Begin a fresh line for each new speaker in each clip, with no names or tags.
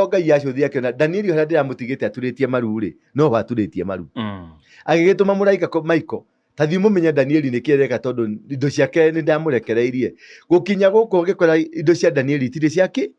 ho Ngai acũthia akĩona Danieli harĩa ndĩramũtigĩte aturĩtie maru rĩ, no ho aturĩtie maru. Agĩgĩtũma mũraika Michael, ta thiĩ mũmenye Danieli nĩ kĩreka tondũ indo ciake nĩ ndamũrekereirie. Gũkinya gũkũ agĩkora indo cia Danieli itirĩ ciake.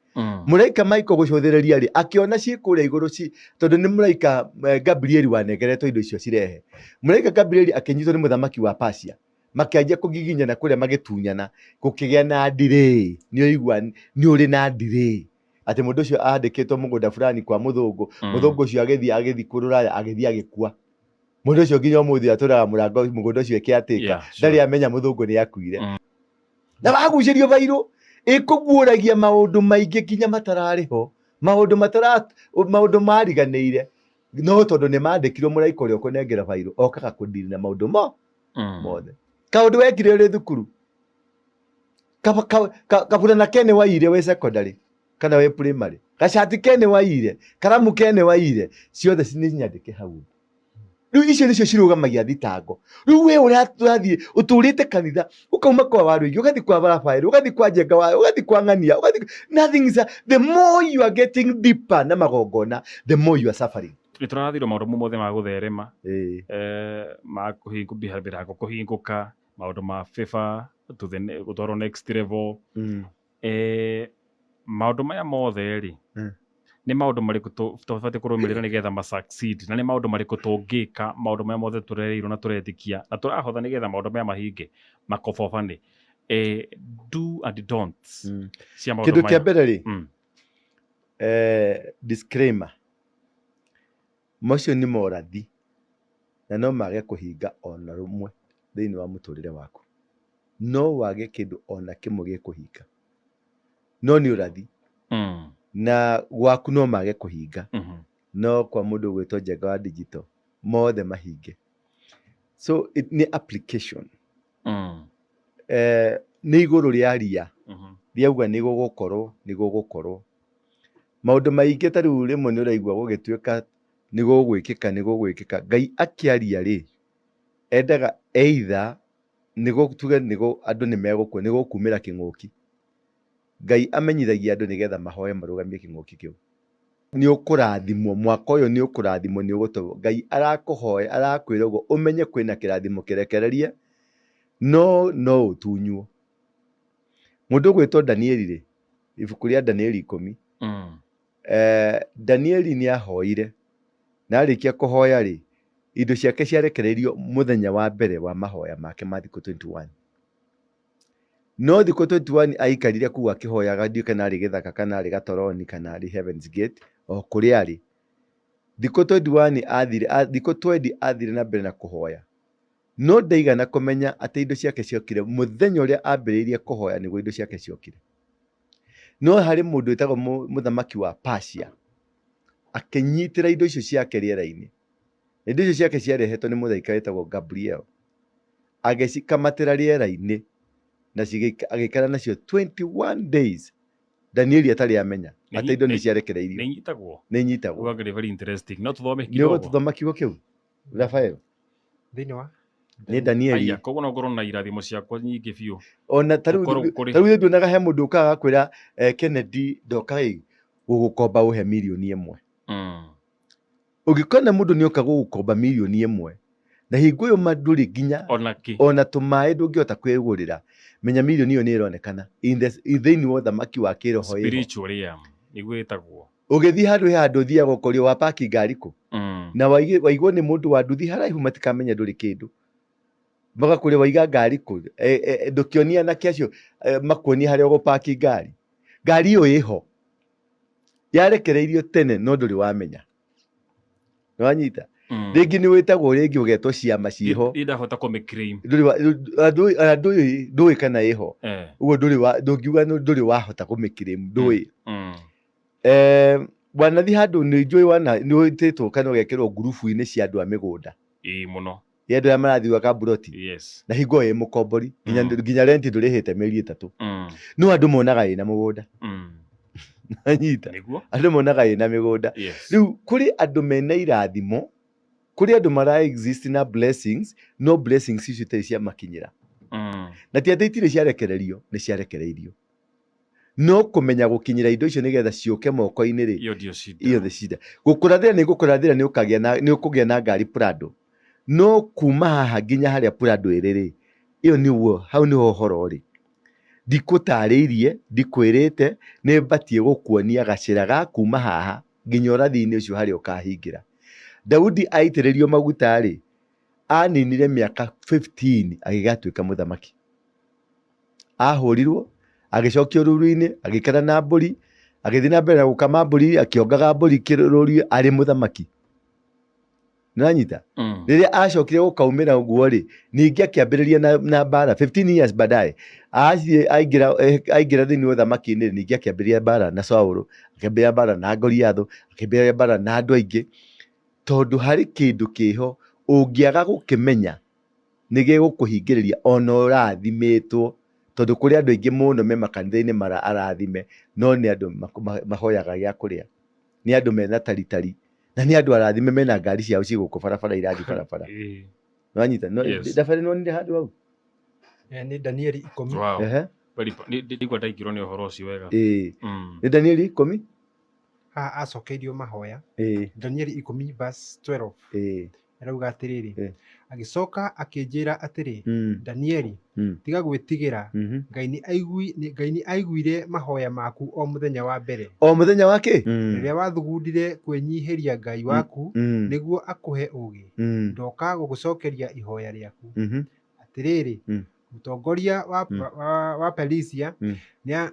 Mũraika Michael gũcũthĩrĩria rĩ, akĩona ciĩ kũrĩa igũrũ ci, tondũ nĩ mũraika Gabrieli wanengeretwo indo icio cirehe. Mũraika Gabrieli akĩnyitwo nĩ mũthamaki wa Persia. Makĩanjia kũgiginyana kũrĩa magĩtunyana, gũkĩgĩa na delay. Nĩ ũigua nĩ ũrĩ na delay. Atĩ mũndũ ũcio andĩkĩtwo mũgũnda fulani kwa mũthũngũ, mũthũngũ ũcio agĩthiĩ kũrũraya, agĩthiĩ agĩkua. Mũndũ ũcio nginya ũmũthĩ atũraga mũrango mũgũnda ũcio ĩkĩatĩka. Ndarĩ amenya mũthũngũ nĩ akuire. Na wagucĩrio bairũ, ĩkũguũragia maũndũ maingĩ nginya matararĩ ho. Maũndũ matara, maũndũ mariganĩire. No tondũ nĩ mandĩkirwo mũraika ũrĩa ũkũnengera bairũ, okaga kũndiri na maũndũ mo mothe. Kaũndũ wekire ũrĩ thukuru. Kaburana kene waire wĩ secondary kana wĩ primary. Gacati kene waire, karamu kene waire, ciothe nĩ nyandĩke hau. Rĩu icio nĩcio cirũgamagia thitango. Rĩu we ũrathiĩ ũtũrĩte kanitha, ũkauma kwa Waruingi, ũgathiĩ kwa Rafael, ũgathiĩ kwa Njenga wa, ũgathiĩ kwa Ng'ania, ũgathiĩ nothing is a, the more you are getting deeper na magongona, the more you are suffering.
Nĩ tũrathirwo maũndũ mothe ma gũtherema, ma kũhingũ mĩrango kũhingũka, maũndũ ma favor to the gũtwarwo next level. Maũndũ maya mothe rĩ, nĩ maũndũ marĩkũ tũbatiĩ kũrũmĩrĩra nĩgetha ma succeed, na nĩ maũndũ marĩkũ tũngĩka maũndũ maya mothe tũrereirwo na tũretĩkia na tũrahotha nĩgetha maũndũ maya mahinge makobobanĩ. Do and don'ts cia maũndũ
Kĩndũ kĩa
maya.
mbere rĩ, disclaimer, macio nĩ morathi na no mage kũhinga ona rũmwe thĩinĩ wa mũtũrĩre waku. No wage kĩndũ ona kĩmwe gĩkũhinga, no nĩ ũrathi. Na gwaku no mage kũhinga, no kwa mũndũ ũgwĩtwo Njenga wa digital mothe mahinge. So it, nĩ application. Nĩ igũrũ rĩa ria. Rĩauga nĩ gũgũkorwo, nĩ gũgũkorwo. Maũndũ maingĩ ta rĩu rĩmwe nĩ ũraigua gũgĩtuĩka nĩ gũgwĩkĩka, nĩ gũgwĩkĩka. Ngai akĩaria rĩ, endaga either nĩ tuge nĩ andũ nĩ megũkua, nĩ gũkumĩra kĩng'ũki. Ngai amenyithagia andũ nĩgetha mahoe marũgamie kĩng'ũki kĩu. Nĩ ũkũrathimwo, mwaka ũyũ nĩ ũkũrathimwo, nĩ ũgũtũrwo. Ngai arakũhoya, arakwĩra ũguo ũmenye kwĩna kĩrathimo kĩrekererie, no no ũtunywo. Mũndũ ũgwĩtwo Danieli rĩ, ibuku rĩa Danieli 10. Danieli nĩ ahoire, na arĩkia kũhoya rĩ, indo ciake ciarekereirio mũthenya wa mbere wa mahoya make ma thikũ 21. No thikũ 21 aikarire kũu akĩhoyaga, ndiũĩ kana arĩ gĩthaka kana arĩ gatoroni kana arĩ Heaven's Gate, o kũrĩa arĩ. Thikũ 21 athire, thikũ 20 athire na mbere na kũhoya. No ndaigana kũmenya atĩ indo ciake ciokire mũthenya ũrĩa ambĩrĩirie kũhoya nĩguo indo ciake ciokire. No harĩ mũndũ wĩtagwo mũthamaki wa Persia, akĩnyitĩra indo icio ciake rĩera-inĩ. Na indo icio ciake ciarehetwo nĩ mũraika wĩtagwo Gabriel. Agĩcikamatĩra rĩera-inĩ na agĩikara nacio 21 days. Danieli atarĩ amenya atĩ indo nĩ ciarekereirio.
Nĩ inyitagwo?
Nĩ inyitagwo.
Ũgakĩrĩ very interesting. No tũthome
Nĩ
kidogo.
ũgũtũthoma kiugo kĩu? Rafael.
Thĩinĩ wa
Nĩ Danieli.
Aya, koguo no ngorwo na irathimo ciakwa nyingĩ biũ.
Ona ta rĩu
Gũkorwo kũrĩ.
ta rĩu nduonaga he mũndũ ũkaga agakwĩra, Kennedy ndoka ĩ gũgũkomba ũhe mirioni 1. Ũngĩkona mũndũ nĩ oka gũgũkomba mirioni 1 na hingo ĩyo ma ndũrĩ nginya
Ona kĩ.
Ona tũmaĩ ndũngĩhota kwĩgũrĩra, menya mirioni ĩyo nĩ ĩronekana in the thĩinĩ wa ũthamaki wa kĩroho ĩho.
Spiritual realm nĩguo ĩtagwo.
Ũgĩthiĩ handũ he handũ ũthiaga ũkorio wa paki ngari kũ? Na waigwo nĩ mũndũ wa nduthi haraihu matikamenya ndũrĩ kĩndũ. Magakũria waiga ngari kũ? Ndũkĩonie anake acio makuonie harĩa ũgũpaki ngari. Ngari ĩyo ĩho. Yarekereirio tene no ndũrĩ wamenya. Nĩwanyita? Rĩngĩ nĩ wĩtagwo rĩngĩ ũgetwo ciama ciĩho.
Niĩ ndahota kũmĩ claim.
Ndũrĩ wa, ndũĩ, ona ndũĩ, ndũĩ kana ĩho. Ũguo ndũrĩ wa, ndũngiuga ndũrĩ wahota kũmĩ claim, ndũĩ. Wanathiĩ handũ nĩ njũĩ wana, nĩ wĩtĩtwo kana ũgekĩrwo ngurubu-inĩ cia andũ a mĩgũnda.
Ĩĩ mũno.
Ya andũ arĩa marathiĩ gwaka mburoti. Na hingo ĩyo ĩ mũkombori, nginya renti ndũrĩhĩte mĩeri 3. No andũ monaga ĩna mũgũnda. Anyita.
Nĩguo.
Andũ monaga ĩna mĩgũnda. Rĩu kũrĩ andũ mena irathimo, kũrĩ andũ mara exist na blessings, no blessings icio itarĩ ciamakinyĩra. Na ti atĩ itirĩ ciarekererio, nĩ ciarekereirio. No kũmenya gũkinyĩra indo icio nĩgetha ciũke moko-inĩ rĩ,
Iyo ndio shida.
Iyo the shida. Gũkũrathĩra nĩ gũkũrathĩra nĩ ũkagĩa na nĩ ũkũgĩa na ngari Prado. No kuma haha nginya harĩa Prado ĩrĩ rĩ, ĩyo nĩguo hau nĩho ũhoro ũrĩ. Ndikũtarĩirie, ndikwĩrĩte, nĩ batiĩ gũkuonia gacĩra ga kuma haha nginya ũrathi-inĩ ũcio harĩa ũkahingĩra. Daudi aitĩrĩrio maguta rĩ, aninire mĩaka 15 agĩgatuĩka mũthamaki. Ahũrirwo, agĩcokio rũru-inĩ, agĩikara na mbũri, agĩthiĩ na mbere na gũkama mbũri, akĩongaga mbũri rũru arĩ mũthamaki. Nĩwanyita? Rĩrĩa acokire gũkaumĩra ũguo rĩ, ningĩ akĩambĩrĩria na mbara 15 years baadaye athiĩ aingĩra aingĩra thĩinĩ wa ũthamaki-inĩ ningĩ akĩambĩrĩria mbara na Saũlũ, akĩambĩrĩria mbara na Goliathũ, akĩambĩrĩria mbara na andũ aingĩ, tondũ harĩ kĩndũ kĩho ũngĩaga gũkĩmenya nĩ gĩgũkũhingĩrĩria ona ũrathimĩtwo, tondũ kũrĩ andũ aingĩ mũno me makanitha-inĩ mara arathime, no nĩ andũ mahoyaga gĩa kũrĩa, nĩ andũ mena taritari, na nĩ andũ arathime mena ngari ciao ciĩ gũkũ barabara irathiĩ barabara. Nĩwanyita? No,
Yes.
Thabarĩ nĩwonire handũ hau?
Nĩ Danieli 10.
Wow.
Ehe.
Ndigua ndaingĩrwo nĩ ũhoro ũcio wega.
Ĩĩ. Nĩ Danieli 10?
Haha acokeirio mahoya.
Ĩĩ.
Danieli 10 verse 12.
Ĩĩ.
Arauga atĩrĩrĩ,
Agĩcoka
akĩnjĩra atĩrĩ, Danieli, tiga gwĩtigĩra, Ngai nĩ Ngai nĩ aiguire mahoya maku o mũthenya wa mbere.
O mũthenya wa kĩ?
Rĩrĩa wathugundire kwĩnyihĩria Ngai waku nĩguo akũhe ũũgĩ, ndoka gũgũcokeria ihoya rĩaku. Atĩrĩrĩ, mũtongoria wa Perisia nĩ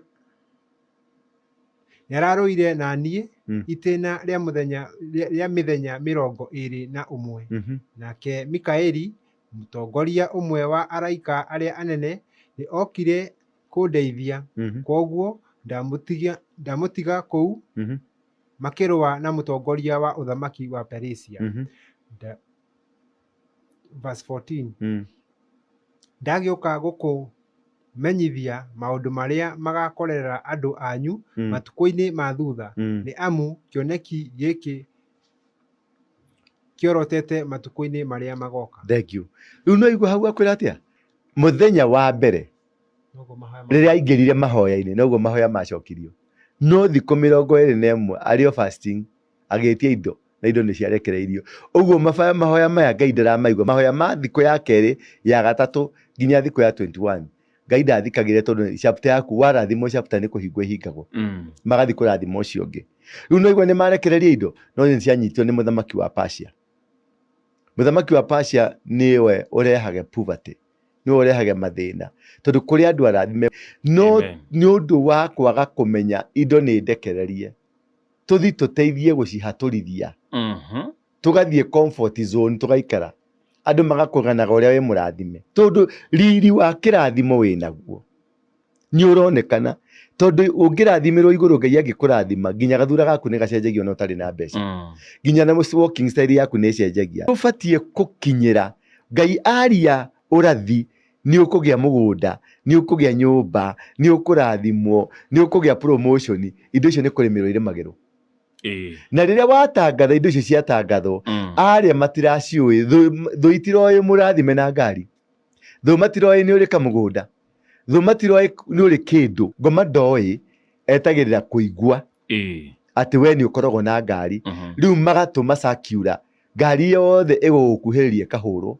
Nĩararũire na niĩ itĩna rĩa mũthenya rĩa mĩthenya 21. Nake Mikaeli, mũtongoria ũmwe wa araika arĩa anene, nĩ okire kũndeithia, kwoguo ndamũtiga kũu makĩrũa na mũtongoria wa ũthamaki wa Perisia. Verse 14. Ndagĩũka gũkũmenyithia maũndũ marĩa magakorerera andũ anyu matukũ-inĩ ma thutha, nĩ amu kĩoneki gĩkĩ kĩorotete matukũ-inĩ marĩa magoka.
Thank you. Rĩu no igua hau akwĩra atĩa? Mũthenya wa mbere rĩrĩa aingĩrire mahoya-inĩ noguo mahoya macokirio. No thikũ 21 arĩ o fasting agĩtia indo na indo nĩ ciarekereirio. Ũguo mahoya maya Ngai ndaramaigua. Mahoya ma thikũ ya kerĩ, ya gatatũ nginya thikũ ya 21 Ngai ndathikagĩrĩria tondũ chapter yaku warathimwo chapter nĩ kũhingwo ĩhingagwo. Magathiĩ kũrathima ũcio ũngĩ. Rĩu no igua nĩ marekereria indo no nĩ cianyitirwo nĩ mũthamaki wa Persia. Mũthamaki wa Persia nĩwe ũrehage poverty, nĩwe ũrehage mathĩna tondũ kũrĩ andũ arathime no nĩ ũndũ wa kwaga kũmenya indo nĩ ndekererie. Tũthi tũteithie gũcihatũrithia. Tũgathiĩ comfort zone tũgaikara. Andũ magakũganaga ũrĩa wĩ mũrathime. Tondũ riri wa kĩrathimo wĩ naguo. Nĩ ũronekana. Tondũ ũngĩrathimĩrwo igũrũ Ngai angĩkũrathima nginya gathura gaku nĩ gacenjagia ona ũtarĩ na mbeca. Nginya na walking style yaku nĩ ĩcenjagia. Ũbatiĩ gũkinyĩra Ngai aria ũrathi nĩ ũkũgĩa mũgũnda, nĩ ũkũgĩa nyũmba, nĩ ũkũrathimwo, nĩ ũkũgĩa promotion, indo icio nĩ kũrĩmĩrwo irĩmagĩrwo. Na rĩrĩa watangatha indo icio ciatangathwo, arĩa matiraciũĩ, thũ itiroĩ mũrathime na ngari, thũ matiroĩ nĩ ũrĩ kamũgũnda, thũ matiroĩ nĩ ũrĩ kĩndũ, ngoma ndoĩ, etagĩrĩra kũigua atĩ we nĩ ũkoragwo na ngari. Rĩu magatũma circular ngari yothe ĩgũgũkuhĩrĩria ĩkahũrwo.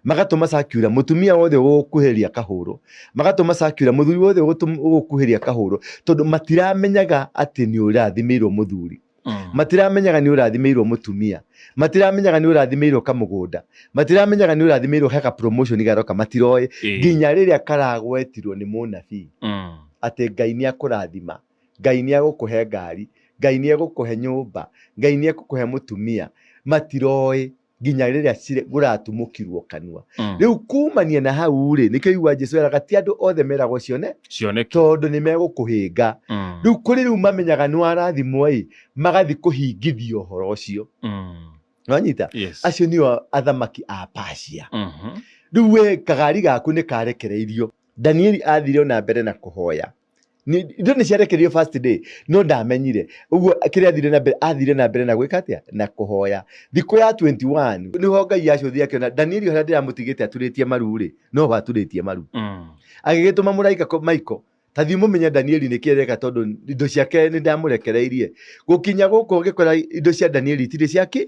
Magatũma circular mũtumia wothe ũgũgũkuhĩrĩria akahũrwo. Magatũma circular mũthuri wothe ũgũkuhĩrĩria akahũrwo. Tondũ matiramenyaga atĩ nĩ ũrathimĩirwo mũthuri. Matiramenyaga nĩ ũrathimĩirwo mũtumia. Matiramenyaga nĩ ũrathimĩirwo kamũgũnda. Matiramenyaga nĩ ũrathimĩirwo he ka promotion garoka matiroĩ. Nginya rĩrĩa karagwetirwo nĩ mũnabii atĩ Ngai nĩ akũrathima. Ngai nĩ egũkũhe ngari, Ngai nĩ egũkũhe nyũmba, Ngai nĩ egũkũhe mũtumia, matiroĩ nginya rĩrĩa ũratumũkirwo kanua. Rĩu kumania na hau rĩ, nĩkĩo igua Jesu eraga ti andũ othe meragwo cione,
Cioneki.
Tondũ nĩ megũkũhĩnga. Rĩu kũrĩ rĩu mamenyaga nĩ warathimwo ĩ, magathiĩ kũhingithia ũhoro ũcio. Wanyita?
Yes.
Acio nĩo athamaki a Persia. Rĩu we kagari gaku nĩ karekereirio. Danieli athire ona mbere na kũhoya. Indo nĩ ciarekereirio first day no ndamenyire ũguo kĩrĩa athire na mbere, athire na mbere na gwĩka atĩa? Na kũhoya. Thikũ ya 21 nĩho Ngai acũthire akĩona Danieli harĩa ndĩramũtigĩte aturĩtie maru rĩ, no ho aturĩtie maru. Agĩgĩtũma mũraika Michael, Ta thiĩ mũmenye Danieli nĩkĩ areka tondũ indo ciake nĩ ndamũrekereirie. Gũkinya gũkũ ũgĩkora indo cia Danieli itirĩ cia kĩ?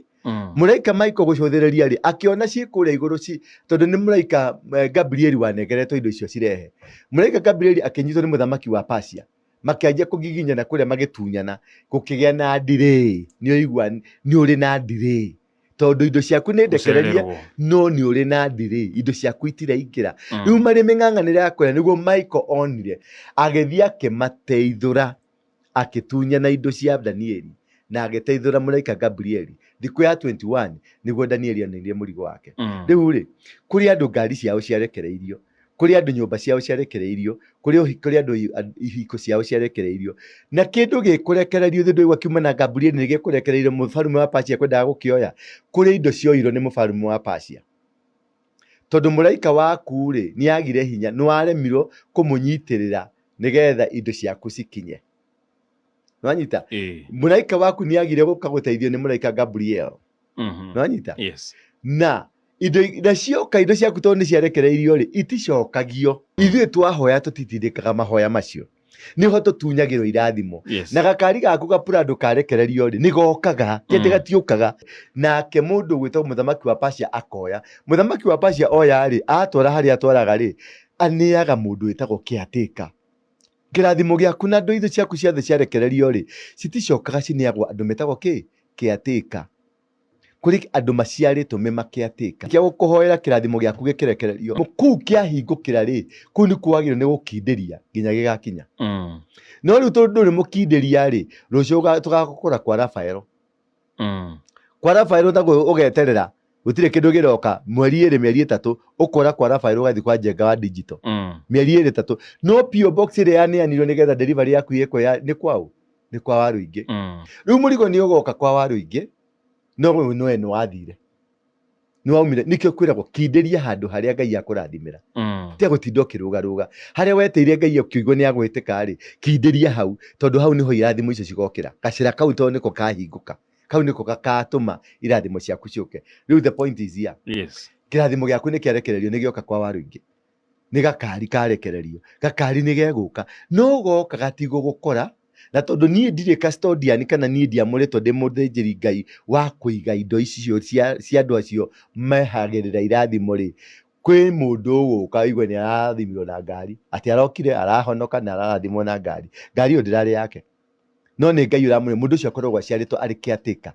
Mũraika Michael gũcũthĩrĩria rĩ, akĩona ciĩ kũrĩa igũrũ ci, tondũ nĩ mũraika Gabrieli wanengeretwo indo icio cirehe. Mũraika Gabrieli akĩnyitwo nĩ mũthamaki wa Persia. Makĩanjia kũgiginyana kũrĩa magĩtunyana, gũkĩgĩa na delay. Nĩ ũigua nĩ ũrĩ na delay. Tondũ indo ciaku nĩ ndekererie,
Gũcererwo.
no nĩ ũrĩ na delay. Indo ciaku itiraingĩra. Rĩu marĩ mĩng'ang'anĩre ya kũrĩa nĩguo Michael onire, agĩthiĩ akĩmateithũra, akĩtunyana indo cia Danieli na agĩteithũra mũraika Gabrieli. Thikũ ya 21 nĩguo Danieli onire mũrigo wake. Rĩu rĩ, kũrĩ andũ ngari ciao ciarekereirio, kũrĩ andũ nyũmba ciao ciarekereirio, kũrĩ andũ ihiko ciao ciarekereirio. Na kĩndũ gĩkũrekererio thĩ ndũigua kiuma na Gabrieli nĩ gĩkũrekereirio mũbarume wa Persia kwendaga gũkĩoya. Kũrĩ indo cioirwo nĩ mũbarume wa Persia. Tondũ mũraika waku rĩ, nĩ agire hinya, nĩ waremirwo kũmũnyitĩrĩra nĩgetha indo ciaku cikinye. Nĩwanyita? Mũraika waku nĩ agire gũka gũteithio nĩ mũraika Gabriel. Nĩwanyita?
Yes.
Na indo na cioka indo ciaku tondũ nĩ ciarekereirio rĩ, iticokagio. Ithuĩ twahoya tũtitindĩkaga mahoya macio. Nĩho tũtunyagĩrwo irathimo. Na gakari gaku ga Prado karekererio rĩ, nĩ gokaga, ti atĩ gatiũkaga. Nake mũndũ ũgwĩtwo mũthamaki wa Persia akoya. Mũthamaki wa Persia oya rĩ, atwara harĩa atwaraga rĩ, aneaga mũndũ wĩtagwo caretaker. Kĩrathimo gĩaku na indo ciaku ciothe ciarekererio rĩ, citicokaga cineagwo andũ metagwo kĩ? Caretaker. Kũrĩ andũ maciarĩtwo me ma caretaker. Kĩa gũkũhoera kĩrathimo gĩaku gĩkĩrekererio. Kũu kĩahingũkĩra rĩ, kũu nĩkuo wagĩrĩirwo nĩ gũkindĩria nginya gĩgakinya. No rĩu tondũ ndũrĩ mũkindĩria rĩ, rũciũ tũgagũkora kwa Rafaelo. Kwa Rafaelo naguo ũgeterera gũtirĩ kĩndũ gĩroka mweri ĩrĩ mĩeri ĩtatũ ũkora kwa Rafaelo ũgathiĩ kwa Njenga wa digital. Mĩeri ĩrĩ ĩtatũ. No PO box ĩrĩa yaneanirwo nĩgetha delivery yaku ĩkwo ya, nĩ kwaũ? Nĩ kwa Waruingĩ. Rĩu mũrigo nĩ ũgoka kwa Waruingĩ, no we nĩwe nĩ wathire. Nĩ waumire, nĩkĩo kwĩragwo kindĩria handũ harĩa Ngai akũrathimĩra. Tiga gũtinda ũkĩrũgarũga. Harĩa weteire Ngai ũkĩigua nĩ agwĩtĩka rĩ, kindĩria hau, tondũ hau nĩho irathimo icio cigokĩra. Gacĩra kau tondũ nĩko kahingũka. Kau nĩko gagatũma irathimo ciaku ciũke. Rĩu the point is here. Kĩrathimo gĩaku nĩ kĩarekererio nĩ gĩoka kwa Waruingĩ. Nĩ gakari karekererio. Gakari nĩ gegũka. No goka gatigũgũkora. Na tondũ niĩ ndirĩ custodian kana niĩ ndiamũrĩtwo ndĩ mũthĩnjĩri Ngai wa kũiga indo icio cia andũ acio mehagĩrĩra irathimo rĩ, kwĩ mũndũ ũgũka ũigue nĩ ararathimirwo na ngari, atĩ arokire arahonoka na ararathimwo na ngari. Ngari ĩyo ndĩrarĩ yake. No nĩ Ngai ũramũhe, mũndũ ũcio akoragwo aciarĩtwo arĩ caretaker.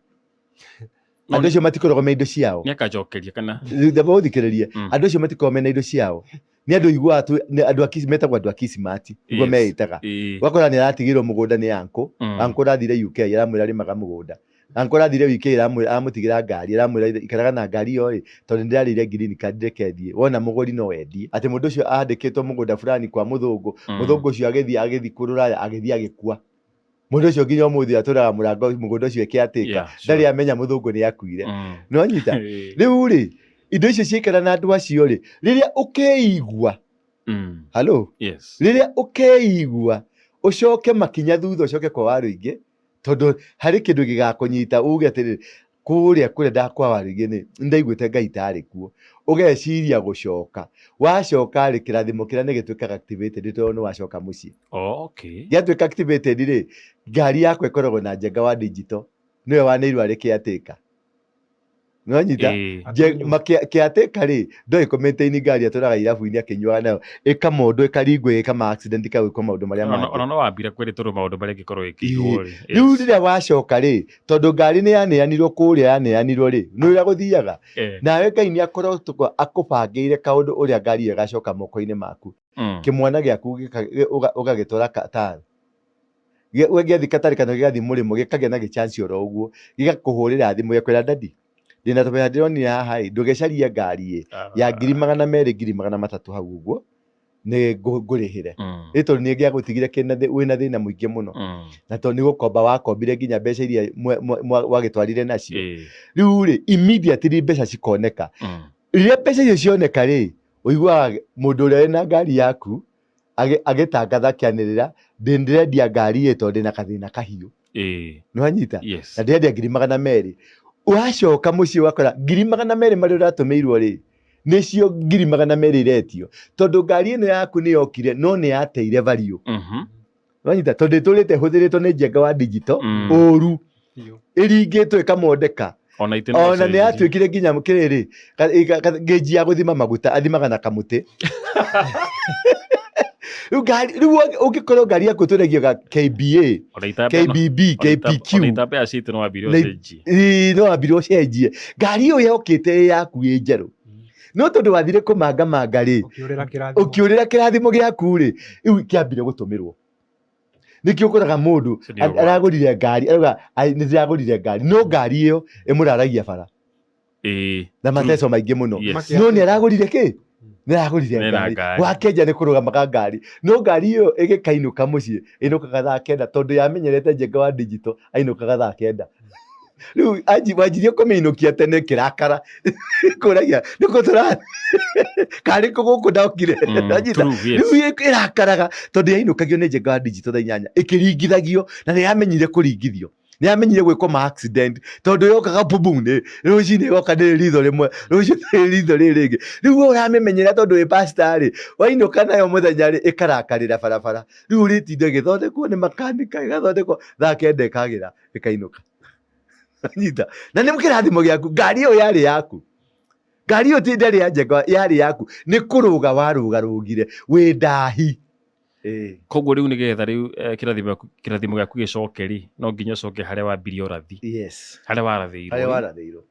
No
Andũ acio matikoragwo me indo ciao.
Nĩ akajokeria kana?
Thamba ũthikĩrĩrie. Andũ acio matikoragwo mena indo ciao. Nĩ andũ iguaga tu, nĩ andũ a metagwo andũ a Kismati, nĩguo meĩtaga. Ũgakora nĩ aratigĩrwo mũgũnda nĩ uncle, uncle ũrathire UK aramwĩra rĩmaga mũgũnda. Uncle ũrathire UK aramũtigĩra ngari, aramwĩra ikaraga na ngari ĩyo ĩ, tondũ nĩ ndĩrarĩire green card reke thiĩ. Wona mũgũri no endie. Atĩ mũndũ ũcio andĩkĩtwo mũgũnda fulani kwa mũthũngũ, mũthũngũ ũcio agĩthiĩ kũrũraya, agĩthiĩ agĩkua. Mũndũ ũcio nginya ũmũthĩ atũraga mũrango mũgũnda ũcio caretaker. Ndarĩ amenya mũthũngũ nĩ akuire. Nĩwanyita? Rĩu rĩ, indo icio ciaikara na andũ acio rĩ, rĩrĩa ũkeigua, Hello? Rĩrĩa ũkeigua, ũcoke makinya thutha ũcoke kwa Waruingĩ, tondũ harĩ kĩndũ gĩgakũnyita uge atĩrĩrĩ, kũrĩa kũrĩa ndakwa Waruingĩ nĩ ndaiguĩte Ngai tarĩ kuo. Ũgeciria gũcoka. Wacoka rĩ, kĩrathimo kĩrĩa nĩ gĩtuĩkaga activated tondũ nĩ wacoka mũciĩ. Gĩatuĩka activated rĩ, ngari yakwa ĩkoragwo na Njenga wa digital, nĩwe waneirwo arĩ caretaker. Nĩwanyita? Caretaker rĩ, ndoĩ kũ maintain ngari atũraga irabu-inĩ akĩnyuaga nayo, ĩkamondwo ĩkaringwo ĩgĩka ma accident ĩkagwĩkwo maũndũ marĩa mangĩ.
Ona no wambire kwĩrĩtũrwo maũndũ marĩa ĩngĩkorwo ĩkĩigwo rĩ.
Rĩu rĩrĩa wacoka rĩ, tondũ ngari nĩ yaneanirwo kũrĩa yaneanirwo rĩ, nĩ ũrĩa gũthiaga. Nawe Ngai nĩ akoretwo akũbangĩire kaũndũ ũrĩa ngari ĩyo ĩgacoka moko-inĩ maku. Kĩmwana gĩaku ũgagĩtwara Qatar. Gĩathiĩ Qatar kana gĩgathiĩ mũrĩmo gĩkagĩa na gĩchance oro ũguo, gĩgakũhũrĩra thimũ gĩgakwĩra daddy, ndĩna tũbeca ndĩronire haha ĩ, ndũgecarie ngari ĩ, ya ngiri magana merĩ ngiri magana matatũ hau ũguo, nĩ ngũrĩhĩre. Ĩ tondũ nĩ gĩagũtigire wĩna thĩna mũingĩ mũno. Na tondũ nĩ gũkomba wakombire nginya mbeca iria wagĩtwarire nacio. Rĩu rĩ, immediately mbeca cikoneka. Rĩrĩa mbeca icio cioneka rĩ, ũiguaga mũndũ ũrĩa wĩna ngari yaku agĩtangatha akĩanĩrĩra, ndĩrendia ngari ĩ tondũ ndĩna gathĩna kahiũ. Nĩwanyita? Na ndĩrendia ngiri magana merĩ. Wacoka mũciĩ ũgakora ngiri magana merĩ marĩa ũratũmĩirwo rĩ, Nĩcio 200,000 iretio. Tondũ ngari ĩno yaku nĩ yokire no nĩ yateire value. Wanyita tondũ ĩtũrĩte ĩhũthĩrĩtwo nĩ Njenga wa digital ũru. Ĩringĩtwo ĩkamondeka.
Ona itĩ nĩ
Ona nĩ
yacenjirie.
yatuĩkire nginya kĩrĩrĩ ngĩnji ya gũthima maguta athimaga na kamũtĩ. Rĩu ngari rĩu ũngĩkorwo ngari yaku ĩtũragio ga KBA,
Ona itambaya no-
KBB,
ona ita-
KPQ.
ona itambaya cia itĩ no wambire
Na-
ũcenjie.
Ĩĩ, no wambire ũcenjie. Ngari ĩyo yokĩte ĩ yaku ĩ njerũ. No tondũ wathire kũmangamanga rĩ,
Ũkĩũrĩra kĩrathimo.
Ũkĩũrĩra kĩrathimo gĩaku rĩ, rĩu kĩambire gũtũmĩrwo. Nĩkĩo ũkoraga mũndũ
Ũcio nĩ ũgwati.
Aragũrire ngari, arauga, "Ai, nĩ ndĩragũrire ngari," no ngari ĩyo ĩmũraragia bara na mateco maingĩ mũno. No nĩ aragũrire kĩ? Nĩ aragũrire
Nĩ na
ngari.
ngari.
Wakenja nĩ kũrũgamaga ngari, no ngari ĩyo ĩgĩkainũka mũciĩ ĩinũkaga thaa 9 tondũ yamenyerete Njenga wa digital ainũkaga thaa 9. Rĩu wanjirie kũmĩinũkia tene kĩrakara kũragia nĩkũ tũra karĩ kũ gũkũ ndokire. Wanyita?
True, yes.
Rĩu ĩrakaraga tondũ yainũkagio nĩ Njenga wa digital thaa 8 ĩkĩringithagio na nĩ yamenyire kũringithio, nĩ yamenyire gwĩkwo ma accident tondũ yokaga bubu nĩ rũcinĩ ĩgoka nĩ ritho rĩmwe, rũciũ nĩ ritho rĩrĩ rĩngĩ. Rĩu we ũramĩmenyera tondũ wĩ pastor rĩ, wainũka nayo mũthenya rĩ, ĩkarakarĩra barabara. Rĩu ũrĩtinda ĩgĩthondekwo nĩ makanika, ĩgathondekwo thaa 9 ĩkagĩra ĩkainũka. Nyita na nĩ kĩrathimo gĩaku. Ngari ĩyo yarĩ yaku, ngari ĩyo ti ndĩarĩ ya Njenga, yarĩ yaku, nĩ kũrũga warũgarũgire wĩ ndahi.
Koguo rĩu nĩgetha rĩu kĩrathimo gĩaku gĩcoke rĩ, no nginya ũcoke harĩa wambirie ũrathi.
Yes.
Harĩa warathĩirwo.
Harĩa warathĩirwo.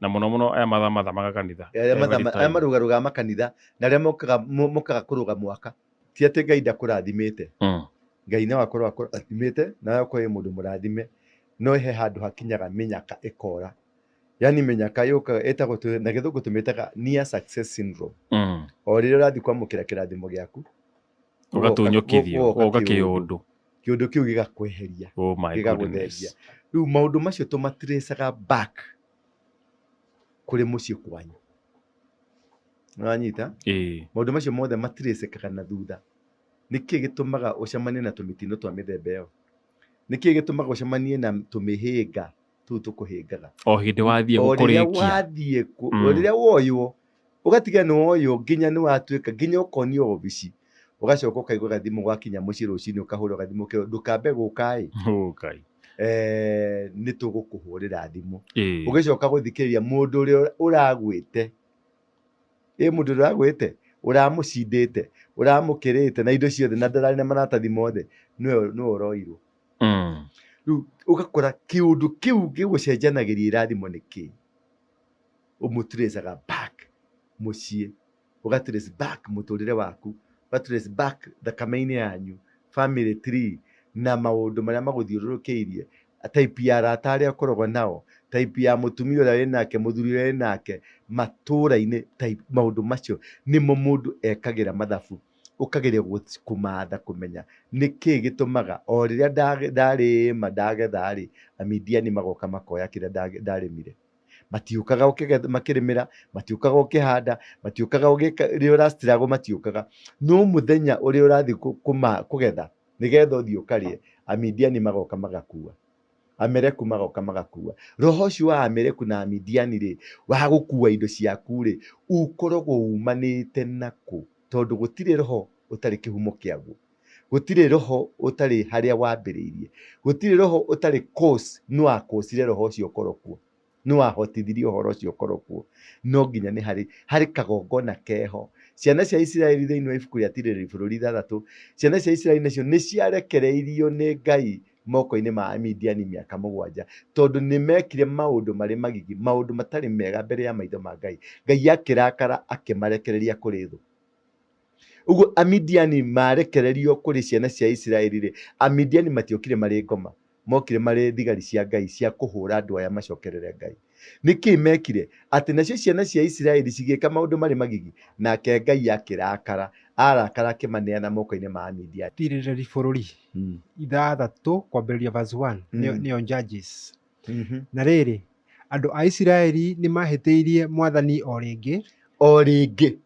Na mũno mũno aya mathamaga kanitha.
Arĩa
Every time.
Arĩa marũgarũgaga makanitha na arĩa mokaga kũrũga mwaka. Ti atĩ Ngai ndakũrathimĩte. Ngai no akorwo akũrathimĩte na akorwo wĩ mũndũ mũrathime, no he handũ hakinyaga mĩnyaka ĩkora. Yani mĩnyaka yũkaga ĩtagwo na gĩthũngũ tũmĩtaga near success syndrome. O rĩrĩa ũrathiĩ kwamũkĩra kĩrathimo gĩaku,
Ũgatunyũkithio,
ũgoka
ũgoka
kĩũndũ.
Kĩũndũ.
Kĩũndũ kĩu gĩgakweheria,
Oh my
gĩgagũthengia.
goodness.
Rĩu maũndũ macio tũmatracaga back kũrĩ mũciĩ kwanyu. Nĩwanyita?
Ĩĩ.
Maũndũ macio mothe matirĩcĩkaga na thutha. Nĩkĩ gĩtũmaga ũcemanie na tũmĩtino twa mĩthemba ĩyo? Nĩkĩ gĩtũmaga ũcemanie na tũmĩhĩnga tũu tũkũhĩngaga?
O hĩndĩ wathiĩ
O rĩrĩa
gũkũrĩkia.
Wathiĩ o rĩrĩa woywo, ũgatiga nĩ woywo nginya nĩ watuĩka nginya ũkonio obici, ũgacoka ũkaigua gathimũ gwakinya mũciĩ rũcinĩ, ũkahũrwo gathimũ ũkerwo ndũkambe gũka ĩ.
Oh, Ngai.
Nĩ tũgũkũhũrĩra thimũ. Ũgĩcoka gũthikĩrĩria mũndũ ũrĩa ũragwĩte. Ĩ mũndũ ũrĩa ũragwĩte, ũramũcindĩte, ũramũkĩrĩte na indo ciothe na ndararĩ na maratathi mothe, nĩwe ũroirwo. Rĩu ũgakora kĩũndũ kĩu gĩgũcenjanagĩria irathimo nĩ kĩ? Ũmũtracaga back mũciĩ, ũgatrace back mũtũrĩre waku, ũgatrace back thakame-inĩ yanyu, family tree na maũndũ marĩa magũthiũrũrũkĩirie, type ya arata arĩa ũkoragwo nao, type ya mũtumia ũrĩa wĩnake, mũthuri ũrĩa wĩnake, matũra-inĩ, type maũndũ macio nĩmo mũndũ ekagĩra mathabu, ũkageria kũmatha kũmenya nĩkĩ gĩtũmaga o rĩrĩa ndarĩma ndagetha rĩ, Amidiani magoka makoya kĩrĩa ndarĩmire. Matiũkaga makĩrĩmĩra, matiũkaga ũkĩhanda, matiũkaga ũgĩka, rĩrĩa ũrastruggle matiũkaga. No mũthenya ũrĩa ũrathiĩ kũgetha, nĩgetha ũthiĩ ũkarĩe, Amidiani magoka magakua. Amereku magoka magakua. Roho ũcio wa Amereku na Amidiani rĩ, wa gũkua indo ciaku rĩ, ũkoragwo umanĩte nakũ? Tondũ gũtirĩ roho ũtarĩ kĩhumo kĩaguo. Gũtirĩ roho ũtarĩ harĩa wambĩrĩirie. Gũtirĩ roho ũtarĩ cause, nũ wakosire roho ũcio ũkorwo kuo. Nũ wahotithirie ũhoro ũcio ũkorwo kuo. No nginya nĩ harĩ kagongona keho. Ciana cia Isiraeli thĩinĩ wa ibuku rĩa Tirĩrĩri bũrũri 6, ciana cia Isiraeli nacio nĩ ciarekereirio nĩ Ngai moko-inĩ ma Amidiani mĩaka 7, tondũ nĩ mekire maũndũ marĩ magigi, maũndũ matarĩ mega mbere ya maitho ma Ngai. Ngai akĩrakara akĩmarekereria kũrĩ thũ. Ũguo Amidiani marekererio kũrĩ ciana cia Isiraeli rĩ, Amidiani matiokire marĩ ngoma, mokire marĩ thigari cia Ngai cia kũhũra andũ aya macokerere Ngai. Nĩkĩ mekire? Atĩ nacio ciana cia Isiraeli cigĩka maũndũ marĩ magigi, nake Ngai akĩrakara, arakara akĩmaneana moko-inĩ ma Amidiani.
Tirĩrĩri bũrũri 6 kwambĩrĩria verse 1 nĩyo Judges. Na rĩrĩ, andũ a Isiraeli nĩmahĩtĩirie Mwathani o rĩngĩ.
O rĩngĩ.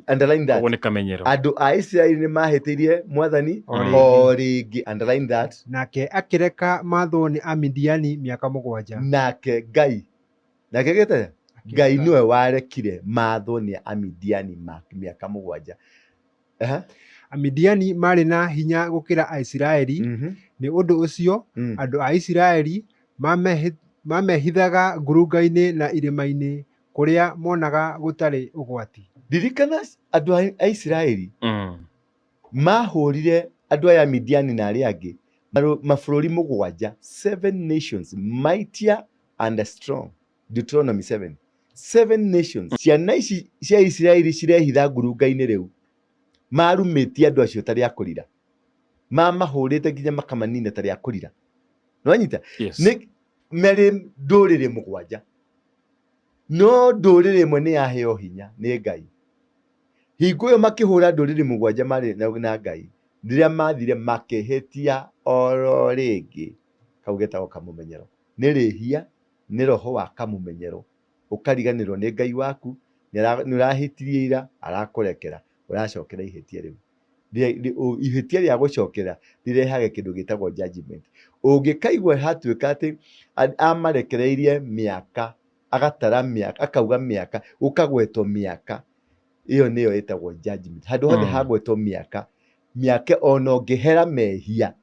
Underline that.
Ũguo nĩ kamenyero.
Andũ a Isiraeli nĩmahĩtĩirie Mwathani
O rĩngĩ.
o rĩngĩ. Underline that.
Nake akĩreka maathwo nĩ Amidiani mĩaka 7.
Nake Ngai. Nake gĩte? Ngai nĩwe warekire mathwo nĩ Amidiani mĩaka 7. Aha.
Amidiani maarĩ na hinya gũkĩra Aisiraeli, nĩ ũndũ ũcio andũ a Isiraeli maamehithaga ngurunga-inĩ na irĩma-inĩ kũrĩa monaga gũtarĩ ũgwati.
Ririkana andũ a Isiraeli mahũrire andũ aya Midiani na arĩa angĩ mabũrũri 7, seven nations mightier and strong. Deuteronomy 7. Seven nations. Ciana ici cia Isiraeli cirehitha ngurunga-inĩ rĩu. Marumĩtie andũ acio ta rĩa kũrira. Mamahũrĩte nginya makamanina ta rĩa kũrira. Nĩwanyita?
Yes.
Nĩ merĩ ndũrĩrĩ 7. No ndũrĩrĩ ĩmwe nĩ yaheo hinya nĩ Ngai. Hingo ĩyo makĩhũra ndũrĩrĩ 7 marĩ na Ngai. Rĩrĩa mathire makĩhĩtia oro rĩngĩ. Kau getagwo kamũmenyero. Nĩ rĩhia, nĩ roho wa kamũmenyero. Ũkariganĩrwo nĩ Ngai waku, nĩ ũrahĩtirie ira, arakũrekera, ũracokera ihĩtia rĩu. Ihĩtia rĩa gũcokera rĩrehaga kĩndũ gĩtagwo judgment. Ũngĩkaigua hatuĩka atĩ amarekereirie mĩaka, agatara mĩaka, akauga mĩaka, gũkagwetwo mĩaka, ĩyo nĩyo ĩtagwo judgment. Handũ hothe hagwetwo mĩaka, mĩaka ona ũngĩhera mehia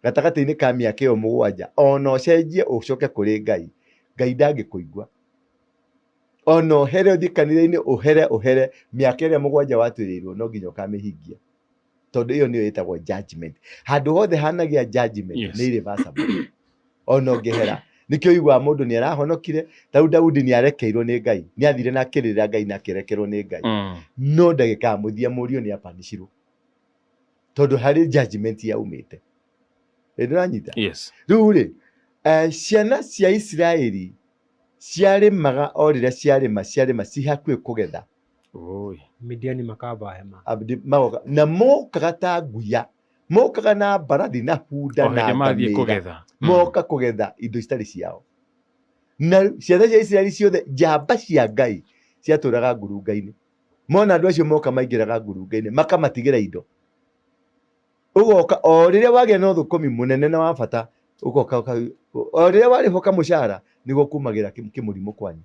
gatagatĩ-inĩ ka mĩaka ĩyo 7, ona ũcenjie ũcoke kũrĩ Ngai, Ngai ndangĩkũigua. Ona ũhere ũthiĩ kanitha-inĩ, ũhere, ũhere, mĩaka ĩrĩa 7 watuĩrĩirwo no nginya ũkamĩhingia. Tondũ ĩyo nĩyo ĩtagwo judgment. Handũ hothe hanagĩa judgment, nĩ irreversible. Ona ũngĩhera. Nĩkĩo ũiguaga mũndũ nĩ arahonokire, ta rĩu Daudi nĩ arekeirwo nĩ Ngai. Nĩ athire na akĩrĩra Ngai na akĩrekerwo nĩ Ngai. No ndagĩka ya mũthia mũriũ nĩ apanicirwo. Tondũ harĩ judgment yaumĩte. Ĩ ndũranyita?
Yes.
Rĩu rĩ, ciana cia Isiraeli ciarĩmaga o rĩrĩa ciarĩma, ciarĩma ci hakuhĩ kũgetha.
Oi.
Midiani makamba hema.
Abdi, magoka, na mokaga ta nguya. Mokaga na mbarathi na bunda
O
na
hĩndĩ mathiĩ
ngamĩra.
kũgetha.
Moka kũgetha indo citarĩ ciao. Na ciana cia Isiraeli ciothe njamba cia Ngai ciatũraga ngurunga-inĩ. Mona andũ acio moka maingĩraga ngurunga-inĩ makamatigĩra indo. Ũgoka o rĩrĩa wagĩa na ũthũkũmi mũnene na wa bata, ũgoka o rĩrĩa warĩhwo kamũcara nĩguo kumagĩra kĩmũrimũ kwanyu.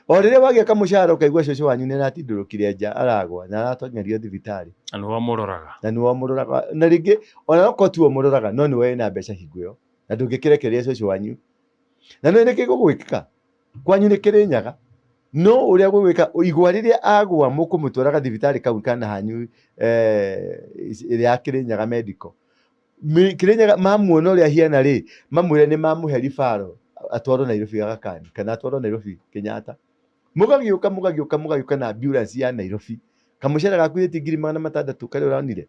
O rĩrĩa wagĩa kamũcara ũkaigua cũcũ wanyu nĩ aratindũrũkire nja aragwa na arateng'erio thibitarĩ.
Na nĩwe ũmũroraga.
Na nĩwe ũmũroraga. Na rĩngĩ ona okorwo tiwe ũmũroraga no nĩwe wĩna mbeca hingo ĩyo na ndũngĩkĩrekereria cũcũ wanyu. Na nĩũĩ nĩkĩ gũgwĩkĩka? Kwanyu nĩ Kĩrĩnyaga. No ũrĩa gũgwĩka, igwa rĩrĩa agwa mũkũmũtwaraga thibitarĩ kau kana hanyu ĩrĩa ya Kĩrĩnyaga medical. Kĩrĩnyaga mamuona ũrĩa ahiana rĩ, mamwĩre nĩ mamũhe referral atwarwo Nairobi Aga Khan kana atwarwo Nairobi Kenyatta. Mũgagĩũka, mũgagĩũka, mũgagĩũka na ambulance ya Nairobi. Kamũcara gaku ti ngiri magana matandatũ karĩa ũronire.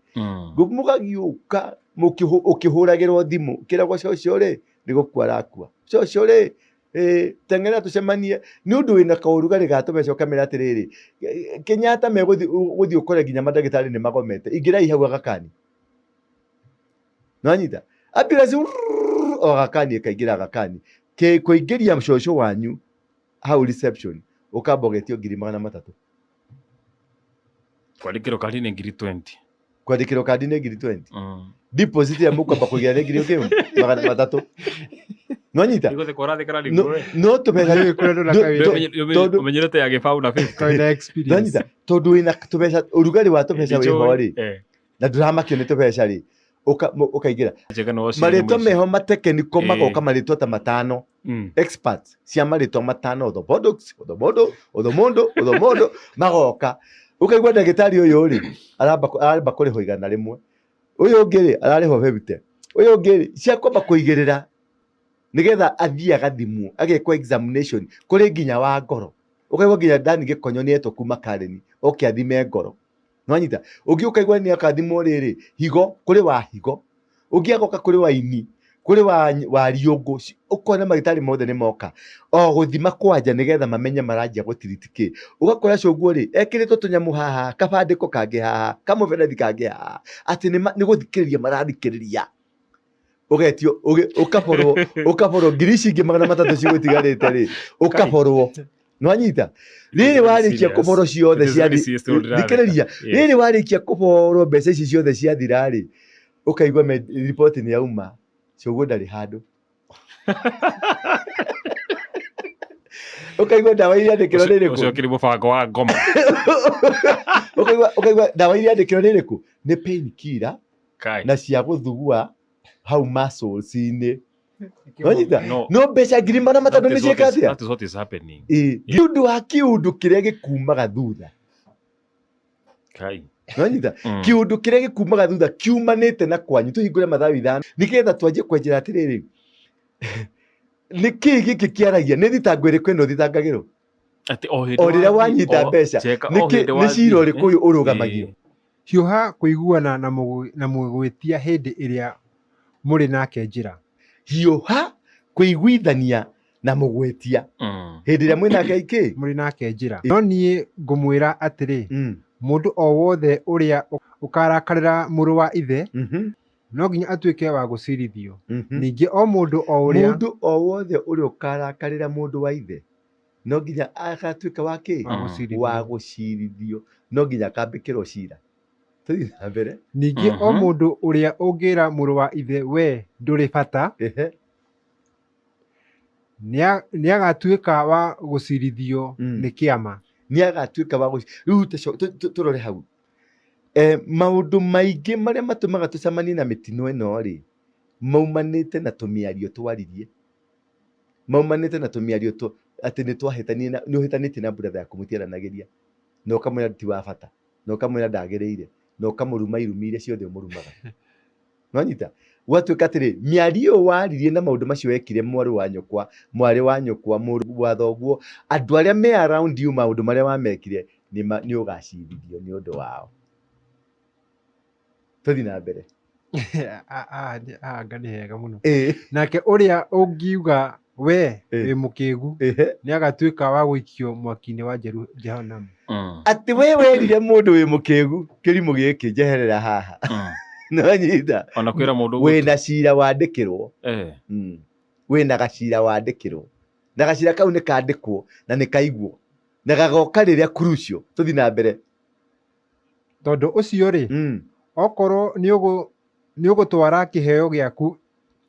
Mũgagĩũka ũkĩhũragĩrwo thimũ, ũkĩragwo cũcũ rĩ, nĩ gũkua arakua. Cũcũ rĩ, teng'era tũcemanie. Nĩ ũndũ wĩna kaũrugarĩ ga tũbeca ũkamera atĩrĩrĩ, Kenyatta megũthiĩ ũgũthiĩ ũkore nginya mandagĩtarĩ nĩ magomete. Ingĩrai hau Aga Khan. Nĩwanyita? Ambulance o Aga Khan ĩkaingĩra Aga Khan. Kũingĩria cũcũ wanyu hau reception ũkamba ũgetio ngiri magana matatũ.
Kwandĩkĩrwo kandi nĩ ngiri 20.
Kwandĩkĩrwo kandi nĩ ngiri 20. Deposit ya mũkwamba kũigira nĩ ngiri ũkĩmwe magana matatũ. Nĩwanyita?
Nĩgũthĩ kũrathĩkĩra
No,
nĩguo we.
no tũbeca
Nĩũĩ kũrĩa ndũna kawĩra.
Tondũ-
Ũmenyerete ya gĩbaũ na 50.
Kawĩra experience.
Nĩwanyita? Tondũ wĩna tũbeca, ũrugarĩ wa tũbeca wĩho rĩ, na ndũramakio nĩ tũbeca rĩ, ũkaingĩra.
Njega no ũcio
Marĩtwa
nĩ mũici.
meho matekeniko magoka marĩtwa ta matano. Experts cia marĩtwa matano, orthopodox, orthomodo, orthomondo, orthomondo, magoka. Ũkaigua ndagĩtarĩ ũyũ rĩ, aramba kũrĩhwo 100. Ũyũ ũngĩ rĩ, ararĩhwo 50. Ũyũ ũngĩ rĩ, cia kwamba kũigĩrĩra nĩgetha athiĩ agathimwo, agekwo examination, kũrĩ nginya wa ngoro. Ũkaigua nginya Dani Gĩkonyo nĩ etwo kuma Karen, oke athime ngoro. Nĩwanyita? Ũngĩ ũkaigua nĩ akathimwo rĩrĩ, higo, kũrĩ wa higo. Ũngĩ agoka kũrĩ wa ini, kũrĩ wa riũngũ, ũkona magĩtarĩ mothe nĩ moka. O gũthima kwanja nĩgetha mamenye maranjia gũtiriti kĩ. Ũgakora cũguo rĩ, ekĩrĩtwo tũnyamũ haha, kabandĩko kangĩ haha, kamũberethi kangĩ haha, atĩ nĩ gũthikĩrĩria marathikĩrĩria. Ũgetio, ũkaborwo, ũkaborwo ngiri ici ingĩ magana matatũ cigũtigarĩte rĩ, ũkaborwo. Nĩwanyita? Rĩrĩ warĩkia kũborwo ciothe
It is
cia
very serious tondũ ndĩrareka.
thikĩrĩria.
Yes.
Rĩrĩ warĩkia kũborwo mbeca ici ciothe ciathira rĩ, ũkaigua riboti nĩ yauma, cũguo ndarĩ handũ. Ũkaigua ndawa iria andĩkĩrwo nĩ ĩrĩkũ?
Ũcio ũkĩrĩ mũbango wa ngoma.
Ũkaigua ndawa iria andĩkĩrwo nĩ ĩrĩkũ? Nĩ pain killer
Kai.
na cia gũthugua hau muscles-inĩ. Wanyita?
No.
No mbeca 300,000
That
nĩ
is what
ciĩka
is-
atĩa?
that is what is happening.
Ĩĩ, nĩ ũndũ wa kĩũndũ kĩrĩa gĩkumaga thutha.
Kai.
Wanyita? Kĩũndũ kĩrĩa gĩkumaga thutha kiumanĩte na kwanyu. Tũhingũre mathayo 5 nĩgetha twanjie kwenjera atĩrĩrĩ, nĩkĩĩ gĩkĩ kĩaragia? Nĩ thitango ĩrĩkũ ĩno ũthitangagĩrwo?
Atĩ o hĩndĩ
O rĩrĩa
wathiĩ-
wanyita
o-
mbeca,
Cheka, o
nĩkĩ
hĩndĩ
nĩ
wathiĩ,
cira ũrĩkũ ũyũ ũrũgamagio?
Hiũha kũiguana na mũgwĩtia hĩndĩ ĩrĩa mũrĩ nake njĩra.
Hiũha kũiguithania na mũgwĩtia hĩndĩ ĩrĩa mwĩ nake ikĩ?
Mũrĩ nake njĩra. No niĩ ngũmwĩra atĩrĩ, mũndũ o wothe ũrĩa ũkarakarĩra mũrũ wa ithe, no nginya atuĩke wa gũcirithio. Ningĩ o mũndũ o ũrĩa
Mũndũ o wothe ũrĩa ũkarakarĩra mũndũ wa ithe no nginya agatuĩka wa kĩ?
Wa gũcirithio.
Wa gũcirithio. No nginya akambĩkĩrwo cira. Tũthiĩ na mbere.
Ningĩ o mũndũ ũrĩa ũngĩĩra mũrũ wa ithe, we ndũrĩ bata, nĩagatuĩka wa gũcirithio nĩ kĩama.
Nĩagatuĩka wa gũcirithio. Rĩu tũrore hau. Maũndũ maingĩ marĩa matũmaga tũcemanie na mĩtino ĩno rĩ, maumanĩte na tũmĩario twaririe. Maumanĩte na tũmĩario atĩ nĩ twahĩtanie na, nĩ ũhĩtanĩtie na brother yaku mũtiaranagĩria. Na ũkamwĩra ti wa bata, na ũkamwĩra ndagĩrĩire, na ũkamũruma irumi iria ciothe ũmũrumaga. Nwanyita? Gwatuĩka atĩrĩ, mĩario ĩyo waririe na maũndũ macio wekire mwarĩ wa nyũkwa, mwarĩ wa nyũkwa, mũrũ wa thoguo, andũ arĩa me around you maũndũ marĩa wamekire, nĩ ũgacirithio nĩ ũndũ wao. Tũthiĩ na mbere.
Anga nĩ hega mũno. Nake ũrĩa ũngiuga we wĩ mũkĩgu, nĩagatuĩka wa gũikio mwaki-inĩ wa Jehanamu.
Atĩ we werire mũndũ wĩ mũkĩgu, kĩrimũ gĩkĩ njeherera haha. Nĩwanyita?
Ona kwĩra mũndũ
wĩna cira wandĩkĩrwo. Wĩna gacira wandĩkĩrwo. Na gacira kau nĩ kandĩkwo na nĩ kaigwo. Na gagoka rĩrĩa crucial. Tũthiĩ na mbere.
Tondũ ũcio rĩ, okorwo nĩ ũgũtwara kĩheo gĩaku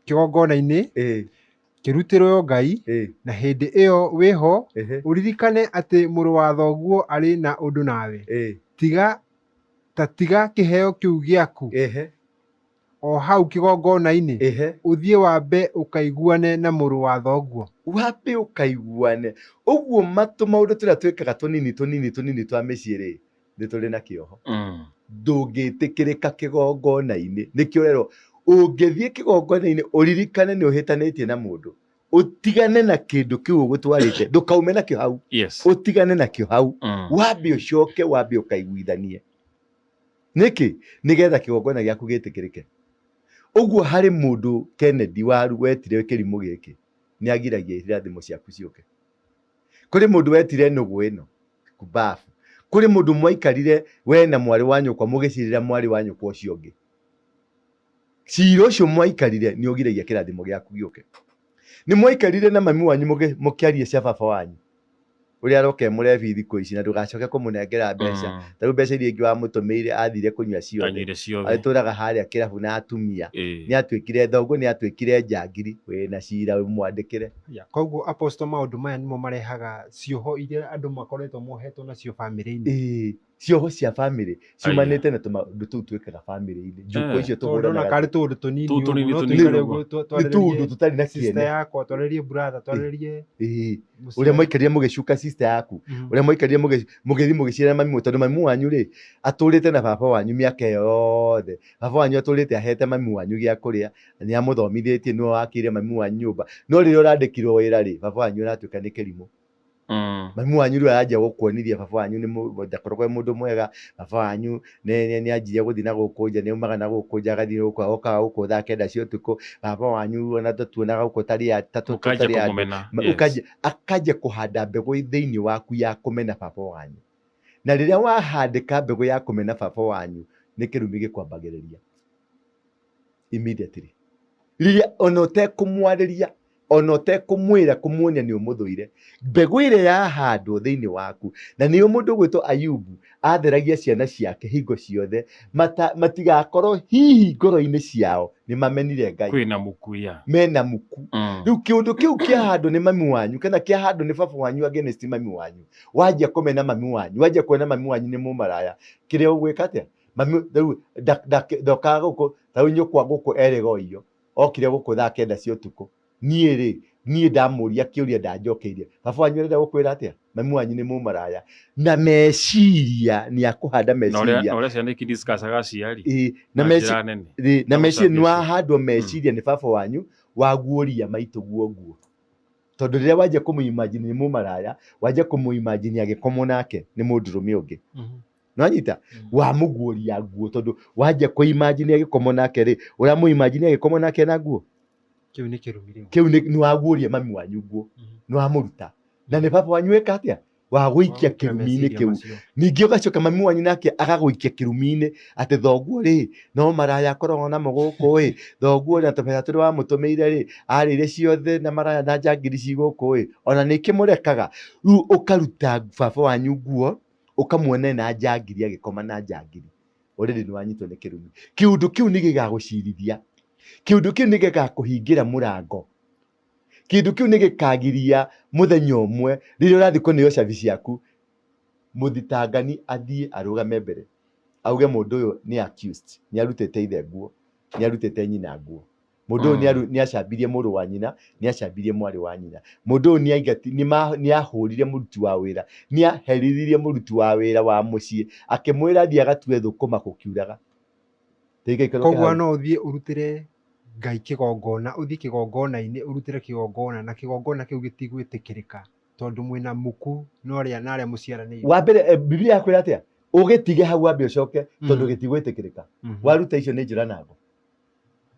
kĩgongona-inĩ, kĩrutĩrwo Ngai, na hĩndĩ ĩyo wĩho, ũririkane atĩ mũrũ wa thoguo arĩ na ũndũ nawe. Tiga ta tiga kĩheo kĩu gĩaku o hau kĩgongona-inĩ, ũthiĩ wambe ũkaiguane na mũrũ wa thoguo.
Wambe ũkaiguane. Ũguo matũ maũndũ tũrĩa twĩkaga tũnini tũnini tũnini twa mĩciĩ rĩ, nĩ tũrĩ na kĩoho. Ndũngĩtĩkĩrĩka kĩgongona-inĩ. Nĩkĩo ũrerwo ũngĩthiĩ kĩgongona-inĩ ũririkane nĩ ũhĩtanĩtie na mũndũ, ũtigane na kĩndũ kĩu ũgũtwarĩte, ndũkaume nakĩo hau. Ũtigane nakĩo hau. Wambe ũcoke, wambe ũkaiguithanie. Nĩkĩ? Nĩgetha kĩgongona gĩaku gĩtĩkĩrĩke. Ũguo harĩ mũndũ Kennedy waru wetire kĩrimũ gĩkĩ, nĩ agiragia irathimo ciaku ciũke. Kũrĩ mũndũ wetire nũgũ ĩno, kubafu. Kũrĩ mũndũ mwaikarire we na mwarĩ wa nyũkwa mũgĩcirĩra mwarĩ wa nyũkwa ũcio ũngĩ. Cira ũcio mwaikarire nĩ ũgiragia kĩrathimo gĩaku gĩũke. Nĩ mwaikarire na mami wanyu mũkĩaria cia baba wanyu. Ũrĩa aroka e mũrebi thikũ ici na ndũgacoke kũmũnengera mbeca. Ta rĩu mbeca iria ingĩ wamũtũmĩire athire kũnyua ciothe.
Anyuire ciothe.
Agĩtũraga harĩa kĩrabu na atumia. Nĩ atuĩkire thoguo, nĩ atuĩkire njangiri, wĩna cira ũmwandĩkĩre.
Ya, koguo apostle maũndũ maya nĩmo marehaga cioho iria andũ makoretwo mohetwo nacio bamĩrĩ-inĩ.
Cioho cia bamĩrĩ ciumanĩte na tũmaũndũ tũu twĩkaga bamĩrĩ-inĩ. Njuko icio
Tondũ ona
tũhũranaga.
karĩ tũũndũ tũnini
Tũũ tũnini
ũguo, no
tũnini
tũikare
ũguo.
ũguo,
Nĩ tũũndũ
twarĩrĩrie
tũtarĩ na
sister
kĩene.
yakwa, twarĩrĩrie brother, twarĩrĩrie mũciari.
Ũrĩa mwaikarire mũgĩcuka sister yaku, ũrĩa mwaikarire mũgĩthiĩ mũgĩcira mami, tondũ mami wanyu rĩ, atũrĩte na baba wanyu mĩaka ĩyo yothe. Baba wanyu atũrĩte ahete mami wanyu gĩa kũrĩa, nĩ amũthomithĩtie, nĩwe wakĩire mami wanyu nyũmba. No rĩrĩa ũrandĩkirwo wĩra rĩ, baba wanyu aratuĩka nĩ kĩrimũ. Mami wanyu rĩu aranjia gũkuonithia baba wanyu nĩ ndakoragwo e mũndũ mwega, baba wanyu nĩ anjirie gũthiĩ na gũkũ nja, nĩ aumaga na gũkũ nja agathiĩ gũkũ, agokaga gũkũ thaa 9 cia ũtukũ, baba wanyu ona tũtuonaga gũkũ tarĩ a-, ta
Ũkanjia
tũtarĩ andũ.
kũmũmena, yes.
Akanjia kũhanda mbegũ thĩinĩ waku ya kũmena baba wanyu. Na rĩrĩa wahandĩka mbegũ ya kũmena baba wanyu, nĩ kĩrumi gĩkwambagĩrĩria. Immediately. Rĩrĩa ona ũtekũmwarĩria, Ona ũtekũmwĩra kũmuonia nĩ ũmũthũire, mbegũ ĩrĩa yahandwo thĩinĩ waku, na nĩyo mũndũ ũgwĩtwo Ayubu atheragia ciana ciake hingo ciothe, matigakorwo hihi ngoro-inĩ ciao nĩ mamenire Ngai.
Kwĩna muku ya.
Mena muku. Rĩu kĩũndũ kĩu kĩahandwo nĩ mami wanyu kana kĩahandwo nĩ baba wanyu against mami wanyu, wanjia kũmena mami wanyu, wanjia kuona mami wanyu nĩ mũmaraya, kĩrĩa ũgwĩka atĩa? Mami rĩu ndokaga gũkũ, ta rĩu nyũkwa gũkũ erĩga ũiyo, okire gũkũ thaa kenda cia ũtukũ. Niĩ rĩ, niĩ ndamũria kĩũria ndanjokeirie. Baba wanyu arenda gũkwĩra atĩa? Mami wanyu nĩ mũmaraya. Na meciria nĩ akũhanda
Na ũrĩa
meciria.
na ũrĩa ciana ikidiscussaga aciari
Ĩ, na
na
meci
njĩra nene.
ĩ, na
Na
meciria
gũcambia
nĩ
ciana.
wahandwo meciria nĩ baba wanyu waguũria maitũ guo nguo. Tondũ rĩrĩa wanjia kũmũ imagine nĩ mũmaraya, wanjia kũmũ imagine agĩkomwo nake nĩ mũndũrũme ũngĩ. Nĩwanyita? Wamũguũria nguo tondũ wanjia kũ imagine agĩkomwo nake rĩ, ũramũ imagine agĩkomwo nake na nguo?
Kĩu nĩ kĩrumi rĩu.
Kĩu nĩ waguũria mami wanyu nguo. Nĩwamũruta. Na nĩ baba wanyu wĩka atĩa? Wagũikia kĩrumi-inĩ kĩu. Ningĩ ũgacoka mami wanyu nake agagũikia kĩrumi-inĩ atĩ thoguo rĩ, no maraya akoragwo namo gũkũ ĩ, thoguo na tũbeca tũrĩa wamũtũmĩire rĩ, arĩire ciothe na maraya na njangiri ci gũkũ ĩ, ona nĩ ikĩmũrekaga. Rĩu ũkaruta baba wanyu nguo, ũkamuona na njangiri agĩkoma na njangiri. Already nĩ wanyitwo nĩ kĩrumi. Kĩũndũ kĩu nĩ gĩgagũcirithia. Kĩũndũ kĩu nĩ gĩgakũhingĩra mũrango. Kĩndũ kĩu nĩ gĩkagiria mũthenya ũmwe rĩrĩa ũrathiĩ kũneo cabi ciaku, mũthitangani athiĩ arũgame mbere auge mũndũ ũyũ nĩ accused, nĩ arutĩte ithe nguo, nĩ arutĩte nyina nguo. Mũndũ ũyũ nĩ acambirie mũrũ wa nyina, nĩ acambirie mwarĩ wa nyina. Mũndũ ũyũ nĩ aingati, nĩ ahũrire mũruti wa wĩra, nĩ aherithirie mũruti wa wĩra wa mũciĩ, akĩmwĩra athiĩ agatue thũkũma gũkiuraga.
Koguo no ũthiĩ ũrutĩre Ngai kĩgongona, ũthiĩ kĩgongona-inĩ ũrutĩre kĩgongona na kĩgongona kĩu gĩtigwĩtĩkĩrĩka tondũ mwĩna muku na ũrĩa na arĩa mũciaranĩirwo.
Wa mbere, Biblia yakwĩra atĩa? Ũgĩtige hau wambe ũcoke tondũ gĩtigwĩtĩkĩrĩka. Waruta icio nĩ njũra nango.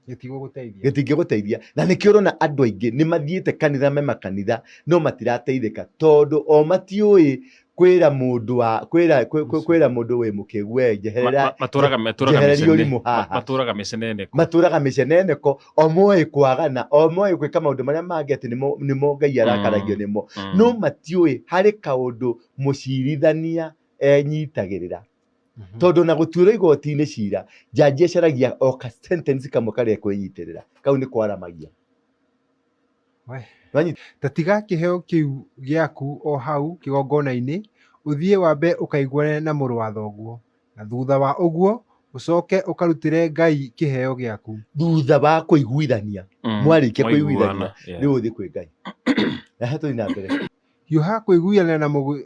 Gĩtigũgũteithia.
Gĩtingĩgũteithia. Na nĩkĩo ũrona andũ aingĩ nĩ mathiĩte kanitha me makanitha no matirateithĩka tondũ o matiũĩ kwĩra mũndũ wa kwĩra kwĩra mũndũ wĩ mũkĩgu we njeherera
Matũraga matũraga
njehereria
mĩcene
ũrimũ haha.
Matũraga mĩceneneko.
Matũraga mĩceneneko, o moĩ kwagana, o moĩ gwĩka maũndũ marĩa mangĩ atĩ nĩmo nĩmo Ngai arakaragio nĩmo. No matiũĩ harĩ kaũndũ mũcirithania enyitagĩrĩra. Tondũ na gũtuĩrwo igoti-inĩ cira, njanji acaragia o ka sentence kamwe karĩa ekwĩnyitĩrĩra. Kau nĩ kwaramagia.
We.
Nĩwanyita?
Ta tiga kĩheo kĩu gĩaku o hau kĩgongona-inĩ, ũthiĩ wambe ũkaiguane na mũrũ wa thoguo, na thutha wa ũguo ũcoke ũkarutĩre Ngai kĩheo gĩaku.
Thutha wa kũiguithania, mwarĩkia kũiguithania,
Mwaiguana, yeah.
rĩu ũthiĩ kwĩ Ngai. Rehe tũthiĩ na mbere.
Hiũha kũiguana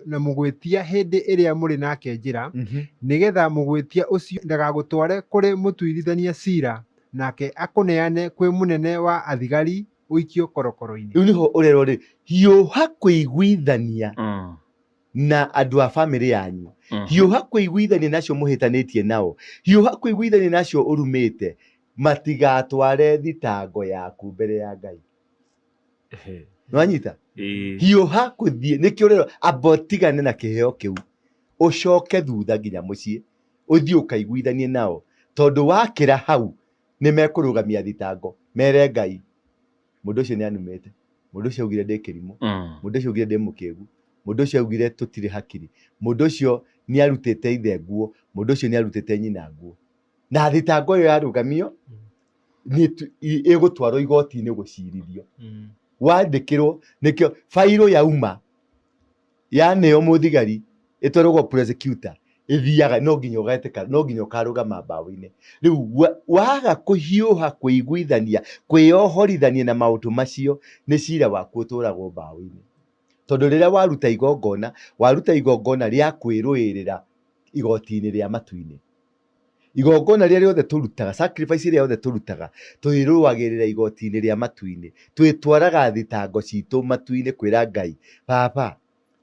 na mũgwĩtia hĩndĩ ĩrĩa mũrĩ nake njĩra, nĩgeetha mũgwĩtia ũcio ndagagũtware kũrĩ mũtuithania ciira, nake akũneane kwĩ mũnene wa athigari ũikio korokoro-inĩ.
Rĩu nĩho ũrerwo rĩ, hiũha kũiguithania na andũ a bamĩrĩ yanyu. Hiũha kũiguithania na acio mũhĩtanĩtie nao. Hiũha kũiguithania na acio ũrumĩte, matigatware thitango yaku mbere ya Ngai. Nĩwanyita?
Ĩĩ.
Hiũha kũthiĩ, nĩkĩo ũrerwo amba ũtigane na kĩheo kĩu, ũcoke thutha nginya mũciĩ, ũthiĩ ũkaiguithanie nao, tondũ wakĩra hau nĩ mekũrũgamia thitango, mere Ngai, mũndũ ũcio nĩ anumĩte, mũndũ ũcio augire ndĩ kĩrimũ, mũndũ ũcio augire ndĩ mũkĩgu, mũndũ ũcio augire tũtirĩ hakiri, mũndũ ũcio nĩ arutĩte ithe nguo, mũndũ ũcio nĩ arutĩte nyina nguo. Na thitango ĩyo yarũgamio, ĩgũtwarwo igoti-inĩ gũcirithio. Wandĩkĩrwo, nĩkĩo bairũ yauma, yaneo mũthigari, ĩtwarwo gwa prosecutor, ĩthiaga no nginya ũgetĩka, no nginya ũkarũgama mbaũ-inĩ. Rĩu waga kũhiũha kũiguithania, kwĩyohorithania na maũndũ macio, nĩ cira waku ũtũragwo mbaũ-inĩ. Tondũ rĩrĩa waruta igongona, waruta igongona rĩa kwĩrũĩrĩra igoti-inĩ rĩa matu-inĩ. Igongona rĩrĩa rĩothe tũrutaga, sacrifice ĩrĩa yothe tũrutaga, twĩrũagĩrĩra igoti-inĩ rĩa matu-inĩ. Twĩtwaraga thitango citũ matu-inĩ kwĩra Ngai, Baba,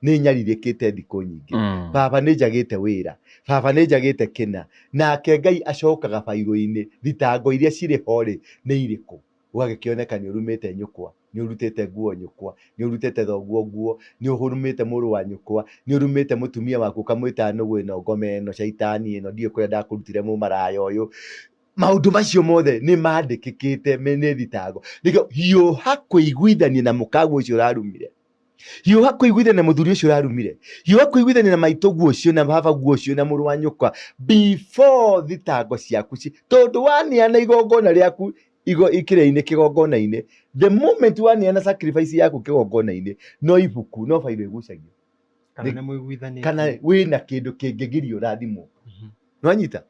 nĩ nyarirĩkĩte thikũ nyingĩ. Baba, nĩ njagĩte wĩra. Baba, nĩ njagĩte kĩna. Nake Ngai acokaga bairũ-inĩ, thitango iria cirĩ ho rĩ, nĩ irĩkũ? Ũgagĩkĩoneka nĩ ũrumĩte nyũkwa, nĩ ũrutĩte nguo nyũkwa, nĩ ũrutĩte thoguo nguo, nĩ ũrumĩte mũrũ wa nyũkwa, nĩ ũrumĩte mũtumia waku ũkamwĩta nũgũ ĩno, ngoma ĩno, caitani ĩno, ndiũĩ kũrĩa ndakũrutire mũmaraya ũyũ. Maũndũ macio mothe nĩ mandĩkĩkĩte nĩ thitango. Nĩkĩo hiũha kũiguithania na mũkaguo ũcio ũrarumire, hiũha kũiguithania na mũthuri ũcio ũrarumire, hiũha kũiguithania na maitũguo ũcio na babaguo ũcio na mũrũ wa nyũkwa before thitango ciaku ci, tondũ waneana igongona rĩaku igo ikĩrĩa-inĩ kĩgongona-inĩ, the moment waneana sacrifice yaku kĩgongona-inĩ, no ibuku no bairo ĩgucagio.
Kana nĩ mũiguithanĩtie.
Kana wĩna kĩndũ kĩngĩgiria ũrathimwo. Nwanyita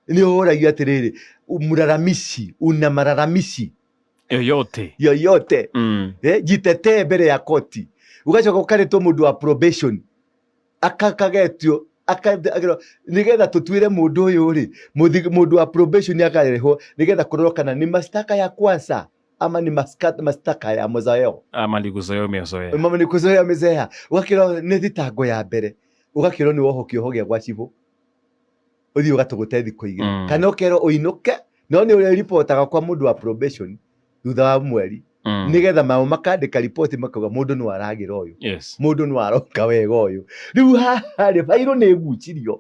nĩ ũragio atĩrĩrĩ, mraramishi una mararamishi
yoyote
yoyote. Jitetee mbere ya koti. Ugacoka ũkaretwo mũndũ wa probation akakagetio nĩgetha tũtuĩre mũndũ ũyũ rĩ, mũndũ wa probation akarehwo nĩgetha kũrorwo kana ni mashtaka ya kwanza ama ni mashtaka ya mazoeo.
Ama ni kuzoea umezoea.
Mama ni kuzoea umezoea. Ũgakĩrwo nĩ thitango ya mbere, ũgakĩrwo nĩ woho kĩoho gĩa gwa cibũ, ũthiĩ ũgatũgũte thikũ 2. Kana ũkerwo ũinũke, no nĩ ũrĩripotaga kwa mũndũ wa probation thutha wa mweri. Nĩgetha mao makandĩka riboti makauga mũndũ no aragĩra ũyũ. Mũndũ no aroka wega ũyũ. Rĩu haha rĩ, bairũ nĩ ĩgucirio.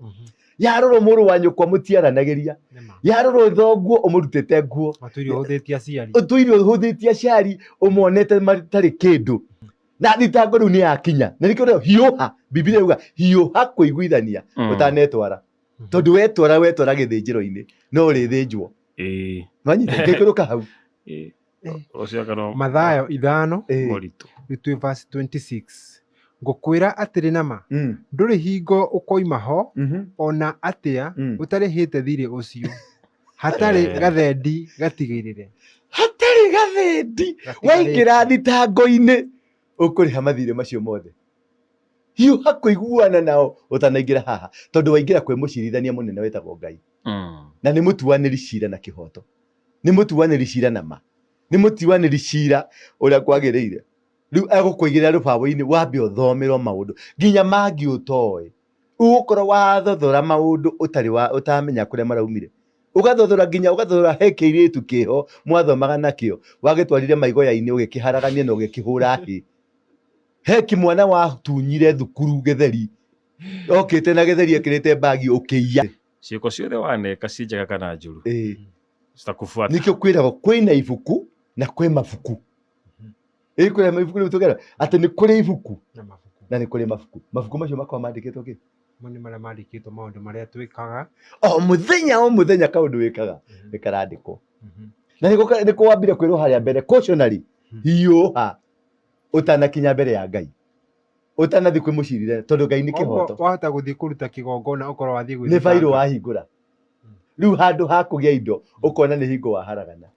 Yarorwo mũrũ wa nyũkwa mũtiaranagĩria. Yarorwo thoguo ũmũrutĩte nguo.
Ũtũire ũhũthĩtie aciari.
Ũtũire ũhũthĩtie aciari, ũmonete matarĩ kĩndũ. Na thitango rĩu nĩ yakinya. Na nĩkĩo rĩu hiũha, Bibilia yuga hiũha kũiguithania ũtanetwara. Tondũ wetwara gĩthĩnjĩro-inĩ, no ũrĩthĩnjwo. Nwanyita, ngĩikũrũka hau.
Ũcio kana
Mathayo 5,
mũritũ.
Twĩ verse 26. Ngũkwĩra atĩrĩ na ma, ndũrĩ hingo ũkoima ho ona atĩa ũtarĩhĩte thirĩ ũcio. Hatarĩ gathendi gatigĩrĩre.
Hatarĩ gathendi.
Gatigarĩte.
Waingĩra thitango-inĩ, ũkũrĩha mathirĩ macio mothe. Hiũha kũiguana nao ũtanaingĩra haha, tondũ waingĩra kwĩ mũcirithania mũnene wĩtagwo Ngai. Na nĩ mũtuanĩri cira na kĩhoto. Nĩ mũtuanĩri cira na ma. Nĩ mũtuanĩri cira ũrĩa kwagĩrĩire. Rĩu egũkũigĩrĩra rũbaũ-inĩ wambe ũthomerwo maũndũ nginya mangĩ ũtoĩ. Ũgũkorwo wathothora maũndũ ũtarĩ wa, ũtamenya kũrĩa maraumire. Ũgathothora nginya ũgathothora he kĩirĩtu kĩho mwathomaga nakĩo, wagĩtwarire maigoya-inĩ ũgĩkĩharagania na ũgĩkĩhũra hĩ. He kĩmwana watunyire thukuru gĩtheri, okĩte na gĩtheri ekĩrĩte mbagi ũkĩiya.
Ciĩko ciothe waneka ci njega kana njũru. Citakubuata.
Nĩkĩo kwĩragwo kwĩna ibuku na kwĩ mabuku. Kwĩna mabuku rĩu tũkera atĩ nĩ kũrĩ ibuku
na mabuku.
Na nĩ kũrĩ mabuku. Mabuku macio makoragwo mandĩkĩtwo kĩ?
Mo nĩ marĩa mandĩkĩtwo maũndũ marĩa twĩkaga.
O mũthenya o mũthenya kaũndũ wĩkaga nĩ karandĩkwo. Na nĩkũ wambire kwĩrwo harĩa mbere cautionary, hiũha ũtanakinya mbere ya Ngai. Ũtanathiĩ kwĩ mũcirithania tondũ Ngai nĩ
Koguo
kĩhoto.
wahota gũthiĩ kũruta kĩgongona ũkorwo wathiĩ
Nĩ bairũ
gwĩthitanga.
wahingũra. Rĩu handũ ha kũgĩa indo ũkona nĩ hingo waharagana.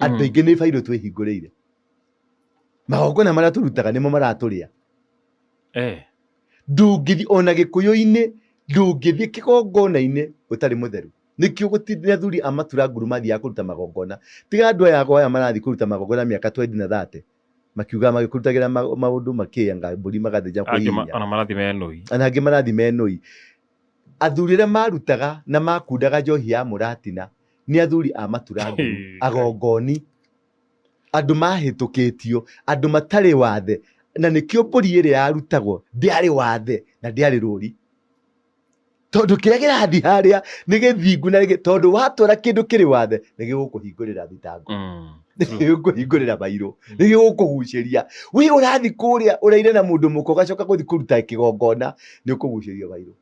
Andũ aingĩ nĩ bairũ twĩhingũrĩire. Magongona marĩa tũrutaga nĩmo maratũrĩa. Ndũngĩthiĩ ona gĩkũyũ-inĩ, ndũngĩthiĩ kĩgongona-inĩ ũtarĩ mũtheru. Nĩkĩo gũtirĩ athuri a matura nguru mathiaga kũruta magongona. Tiga andũ aya aya marathiĩ kũruta magongona mĩaka twendi na thate. Makiuga magĩkũrutagĩra maũndũ makĩanga mbũri magathĩnja
Angĩ
kwĩhihinya.
ona marathiĩ menũi.
Ona angĩ marathiĩ menũi. Athuri arĩa marutaga na makundaga njohi ya mũratina nĩ athuri a matura nguru, agongoni. Andũ mahĩtũkĩtio, andũ matarĩ wathe, na nĩkĩo mbũri ĩrĩa yarutagwo ndĩarĩ wathe na ndĩarĩ rũri. Tondũ kĩrĩa kĩrathiĩ harĩa nĩ gĩthingu na tondũ watwara kĩndũ kĩrĩ wathe nĩ gĩgũkũhingũrĩra thitango. Nĩ gĩgũkũhingũrĩra bairũ, nĩ gĩgũkũgucĩria. We ũrathiĩ kũrĩa ũraire na mũndũ mũka ũgacoka gũthiĩ kũruta kĩgongona, nĩ ũkũgucĩrio bairũ.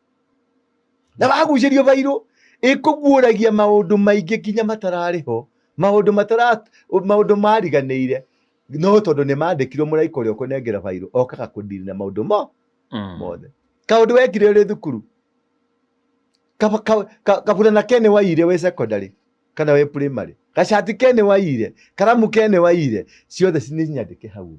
Na wagucĩrio bairũ, ĩkũguũragia maũndũ maingĩ nginya matararĩ ho, maũndũ matara, maũndũ mariganĩire. No tondũ nĩ mandĩkirwo mũraika ũrĩa ũkũnengera bairũ, okaga kũndiri na maũndũ mothe. Kaũndũ wekire ũrĩ thukuru. Kaburana kene waire wĩ secondary kana wĩ primary. Gacati kene waire, karamu kene waire, ciothe nĩ nyandĩke hau.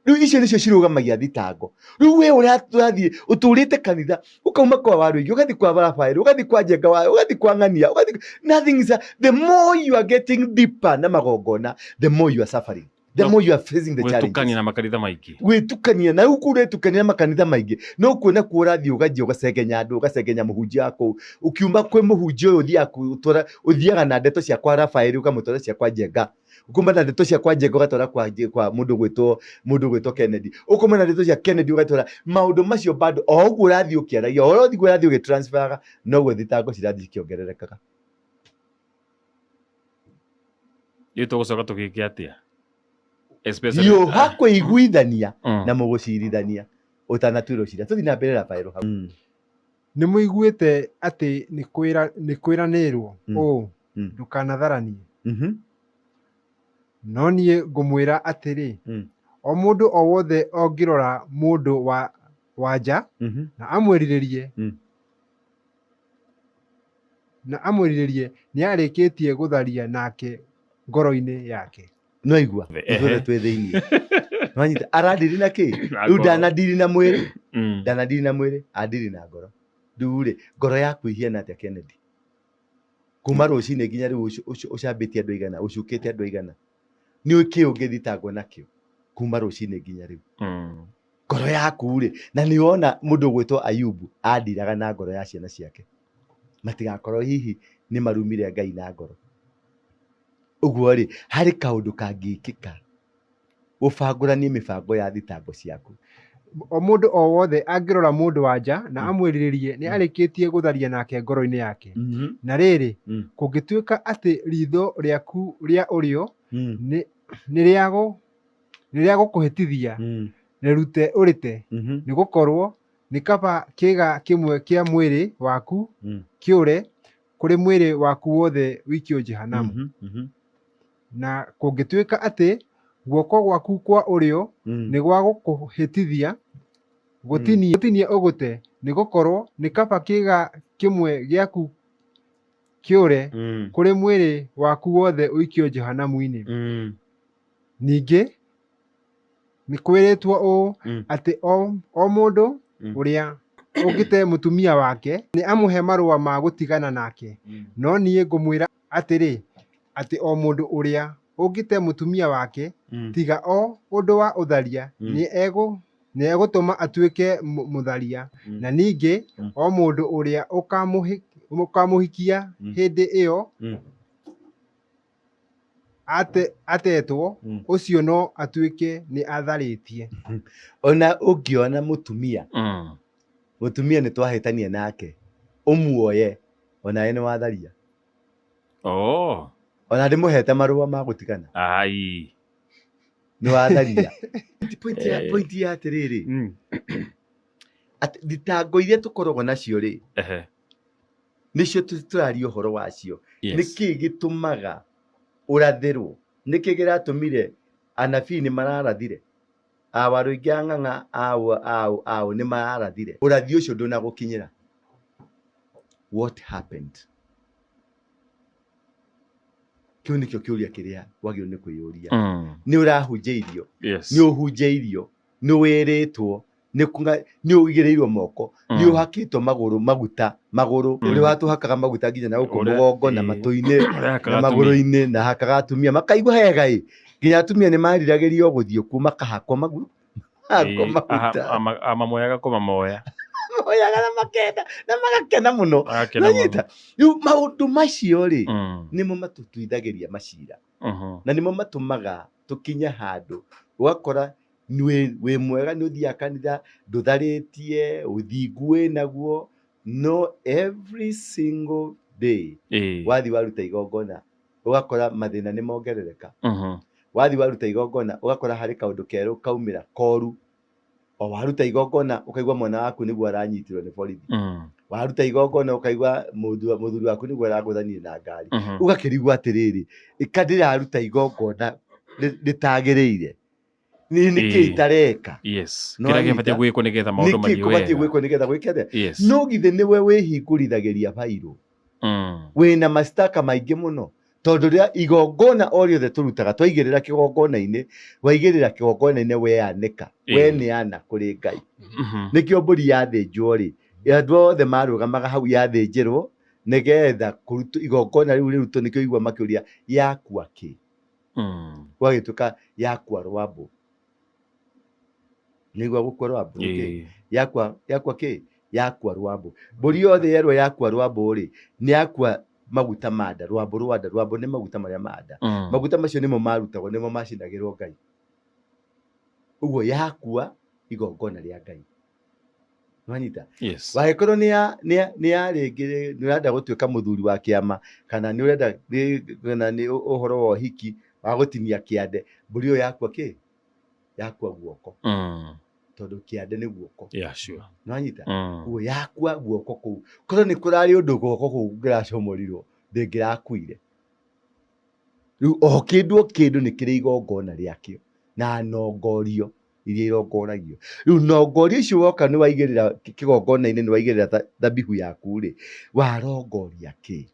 Rĩu icio nĩcio cirũgamagia thitango. Rĩu we ũrathiĩ ũtũrĩte kanitha, ũkauma kwa Waruingi, ũgathiĩ kwa Rafael, ũgathiĩ kwa Njenga wa, ũgathiĩ kwa Ng'ania, ũgathiĩ, nothing is a, the more you are getting deeper na magongona, the more you are suffering. The more you are facing the
Gwĩtukania
challenges,
na makanitha maingĩ.
Gwĩtukania na rĩu kũu ũretukania na makanitha maingĩ, no kuona kuo ũrathiĩ ũgathiĩ ũgacengenya andũ, ũgacengenya mũhunjia wa kũu. Ũkiuma kwĩ mũhunjia ũyũ ũthiaga gũtwara, ũthiaga na ndeto cia kwa Rafaeli ũkamũtwara cia kwa Njenga, ũkauma na ndeto cia kwa Njenga ũgatwara kwa mũndũ ũgwĩtwo Kennedy, ũkauma na ndeto cia Kennedy ũgatwara maũndũ macio bado. O ũguo ũrathiĩ ũkĩaragia, o ũguo ũrathiĩ ũgĩtransferaga, noguo thitango cirathiĩ cikĩongererekaga.
Rĩu tũgũcoka tũgĩke atĩa? Especially
Hiũha kũiguithania na mũgũcirithania ũtanatuĩrwo cira. Tũthiĩ na mbere, Rafaelo, hau.
Nĩ mũiguĩte atĩ nĩ kwĩranĩirwo ũũ, 'Ndũkanatharanie.' No niĩ ngũmwĩra atĩrĩ, o mũndũ o wothe ũngĩrora mũndũ wa nja na amwĩrirĩrie, nĩ arĩkĩtie gũtharia nake ngoro-inĩ yake.
No igua ithuothe twĩ thĩiniĩ nwanyita arandiri na kĩ
Na
rĩu
ngoro.
Ndanandiri na mwĩrĩ, ndanandiri na mwĩrĩ, andiri na ngoro. Rĩu rĩ, ngoro yaku ihiana atĩa, Kennedy? Kuma rũcinĩ nginya rĩu ũcambĩtie andũ aigana, ũcukĩte andũ aigana, nĩ kĩ ũngĩthitangwo nakĩo kuma rũcinĩ nginya rĩu? Ngoro yaku rĩ, na nĩ wona mũndũ ũgwĩtwo Ayubu andiraga na ngoro ya ciana ciake, matigakorwo hihi nĩ marumire Ngai na ngoro. Ũguo rĩ, harĩ kaũndũ kangĩkĩka ũbangũranie mĩbango ya thitango ciaku.
O mũndũ o wothe angĩrora mũndũ wa nja na amwĩrirĩrie, nĩ arĩkĩtie gũtharia nake ngoro-inĩ yake. Na rĩrĩ, kũngĩtuĩka atĩ riitho rĩaku rĩa ũrĩo nĩ rĩa gũkũhĩtithia, rĩrute ũrĩte, nĩ gũkorwo nĩ kaba kĩĩga kĩmwe kĩa mwĩrĩ waku kĩũre kũrĩ mwĩrĩ waku wothe wikio Jehanamu. Na kũngĩtuĩka atĩ guoko gwaku kwa ũrĩo nĩ gwa gũkũhĩtithia, gũtinie ũgũte, nĩ gũkorwo nĩ kaba kĩĩga kĩmwe gĩaku kĩũre kũrĩ mwĩrĩ waku wothe ũikio Jehanamu-inĩ. Ningĩ nĩ kwĩrĩtwo ũũ, atĩ o mũndũ ũrĩa ũngĩte mũtumia wake nĩ amũhe marũa ma gũtigana nake. No niĩ ngũmwĩra atĩrĩ, atĩ o mũndũ ũrĩa ũngĩte mũtumia wake, tiga o ũndũ wa ũtharia, nĩ egũtũma atuĩke mũtharia. Na ningĩ o mũndũ ũrĩa ũkamũhikia hĩndĩ ĩyo atetwo, ũcio no atuĩke nĩ atharĩtie.
Ona ũngĩona mũtumia, mũtumia nĩ twahĩtania nake, ũmuoye, onawe nĩ watharia.
Oh.
Ona ndĩmũhete marũa ma gũtigana,
Ai.
nĩ watharia. Point ya point ya atĩrĩrĩ, atĩ thitango iria tũkoragwo nacio rĩ, nĩcio tũraria ũhoro wacio. Nĩkĩ gĩtũmaga ũrathĩrwo? Nĩkĩ kĩratũmire anabii nĩ mararathire, awarũ aingĩ a ng'ang'a aũ aũ aũ nĩ mararathire, ũrathi ũcio ndũnagũkinyĩra? What happened? Kĩu nĩkĩo kĩũria kĩrĩa wagĩrĩirwo nĩ kwĩyũria. Nĩ ũrahunjĩirio, nĩ ũhunjĩirio, nĩ wĩrĩtwo, nĩ ũigĩrĩirwo moko, nĩ ũhakĩtwo magũrũ maguta magũrũ, ũrĩa watũhakaga maguta nginya na gũkũ mũgongo na matũ-inĩ
Ũrĩa
na
hakaga atumia.
magũrũ-inĩ, na hakaga atumia makaigua hega ĩ, nginya atumia nĩ mariragĩrio gũthiĩ kuo makahakwo magu hakwo maguta.
Amamoyaga kũmamoya.
Moyaga na makenda na magakena mũno.
Magakena mũno.
Nanyita rĩu maũndũ macio rĩ, nĩmo matũtuithagĩria macira, na nĩmo matũmaga tũkinye handũ ũgakora wĩ mwega, nĩ ũthiaga kanitha, ndũtharĩtie, ũthingu wĩ naguo, no every single day wathiĩ waruta igongona ũgakora mathĩna nĩ mongerereka. Wathiĩ waruta igongona ũgakora harĩ kaũndũ kerũ kaumĩra koru. O waruta igongona ũkaigua mwana waku nĩguo aranyitirwo nĩ borithi. Waruta igongona ũkaigua mũthuri waku nĩguo aragũthanire na ngari. Ũgakĩrigwo atĩrĩrĩ, ĩka ndĩraruta igongona rĩtagĩrĩire, nĩ nĩkĩ itareka?
No kĩrĩa gĩbatiĩ
anyita?
Gwĩkwo nĩgetha maũndũ
Nĩkĩ
mathiĩ
kũbatiĩ
wega.
Gwĩkwo nĩgetha gwĩke atĩa? No githĩ nĩwe wĩhingũrithagĩria bairũ? Wĩna mashtaka maingĩ mũno, tondũ rĩrĩa igongona o rĩothe tũrutaga, twaigĩrĩra kĩgongona-inĩ, waigĩrĩra kĩgongona-inĩ, weanĩka, weneana kũrĩ Ngai. Nĩkĩo mbũri yathĩnjwo rĩ, andũ othe marũgamaga hau yathĩnjĩrwo nĩgetha kũrutwo igongona rĩu rĩrutwo. Nĩkĩo igua makĩũria yakua kĩ. Gwagĩtuĩka yakua rwambũ. Nĩguo gũkua rwambũ nĩ kĩĩ? Yakua yakua kĩ? Yakua rwambũ. Mbũri yothe yerwo yakua rwambũ rĩ, nĩ yakua maguta ma nda, rwambũ rwa nda. Rwambũ nĩ maguta marĩa ma nda. Maguta macio nĩmo marutagwo, nĩmo macinagĩrwo Ngai. Ũguo yakua igongona rĩa Ngai. Nĩwanyita?
Yes.
Wangĩkorwo nĩ ya nĩ ya nĩ ya rĩngĩ nĩ ũrenda gũtuĩka mũthuri wa kĩama kana nĩ ũrenda kana nĩ ũhoro wa ũhiki wa gũtinia kĩande, mbũri ĩyo yakua kĩ? Yakua guoko. Tondũ kĩande nĩ guoko.
Yeah, sure.
Nĩwanyita? Ũguo yakua guoko kũu. Korwo nĩ kũrarĩ ũndũ guoko kũu kũngĩracomorirwo, ndĩngĩrakuire. Rĩu o kĩndũ o kĩndũ nĩ kĩrĩ igongona rĩakĩo na nongorio iria irongoragio. Rĩu nongorio icio woka nĩ waigĩrĩra kĩgongona-inĩ nĩ waigĩrĩra thabihu yaku rĩ, warongoria kĩ?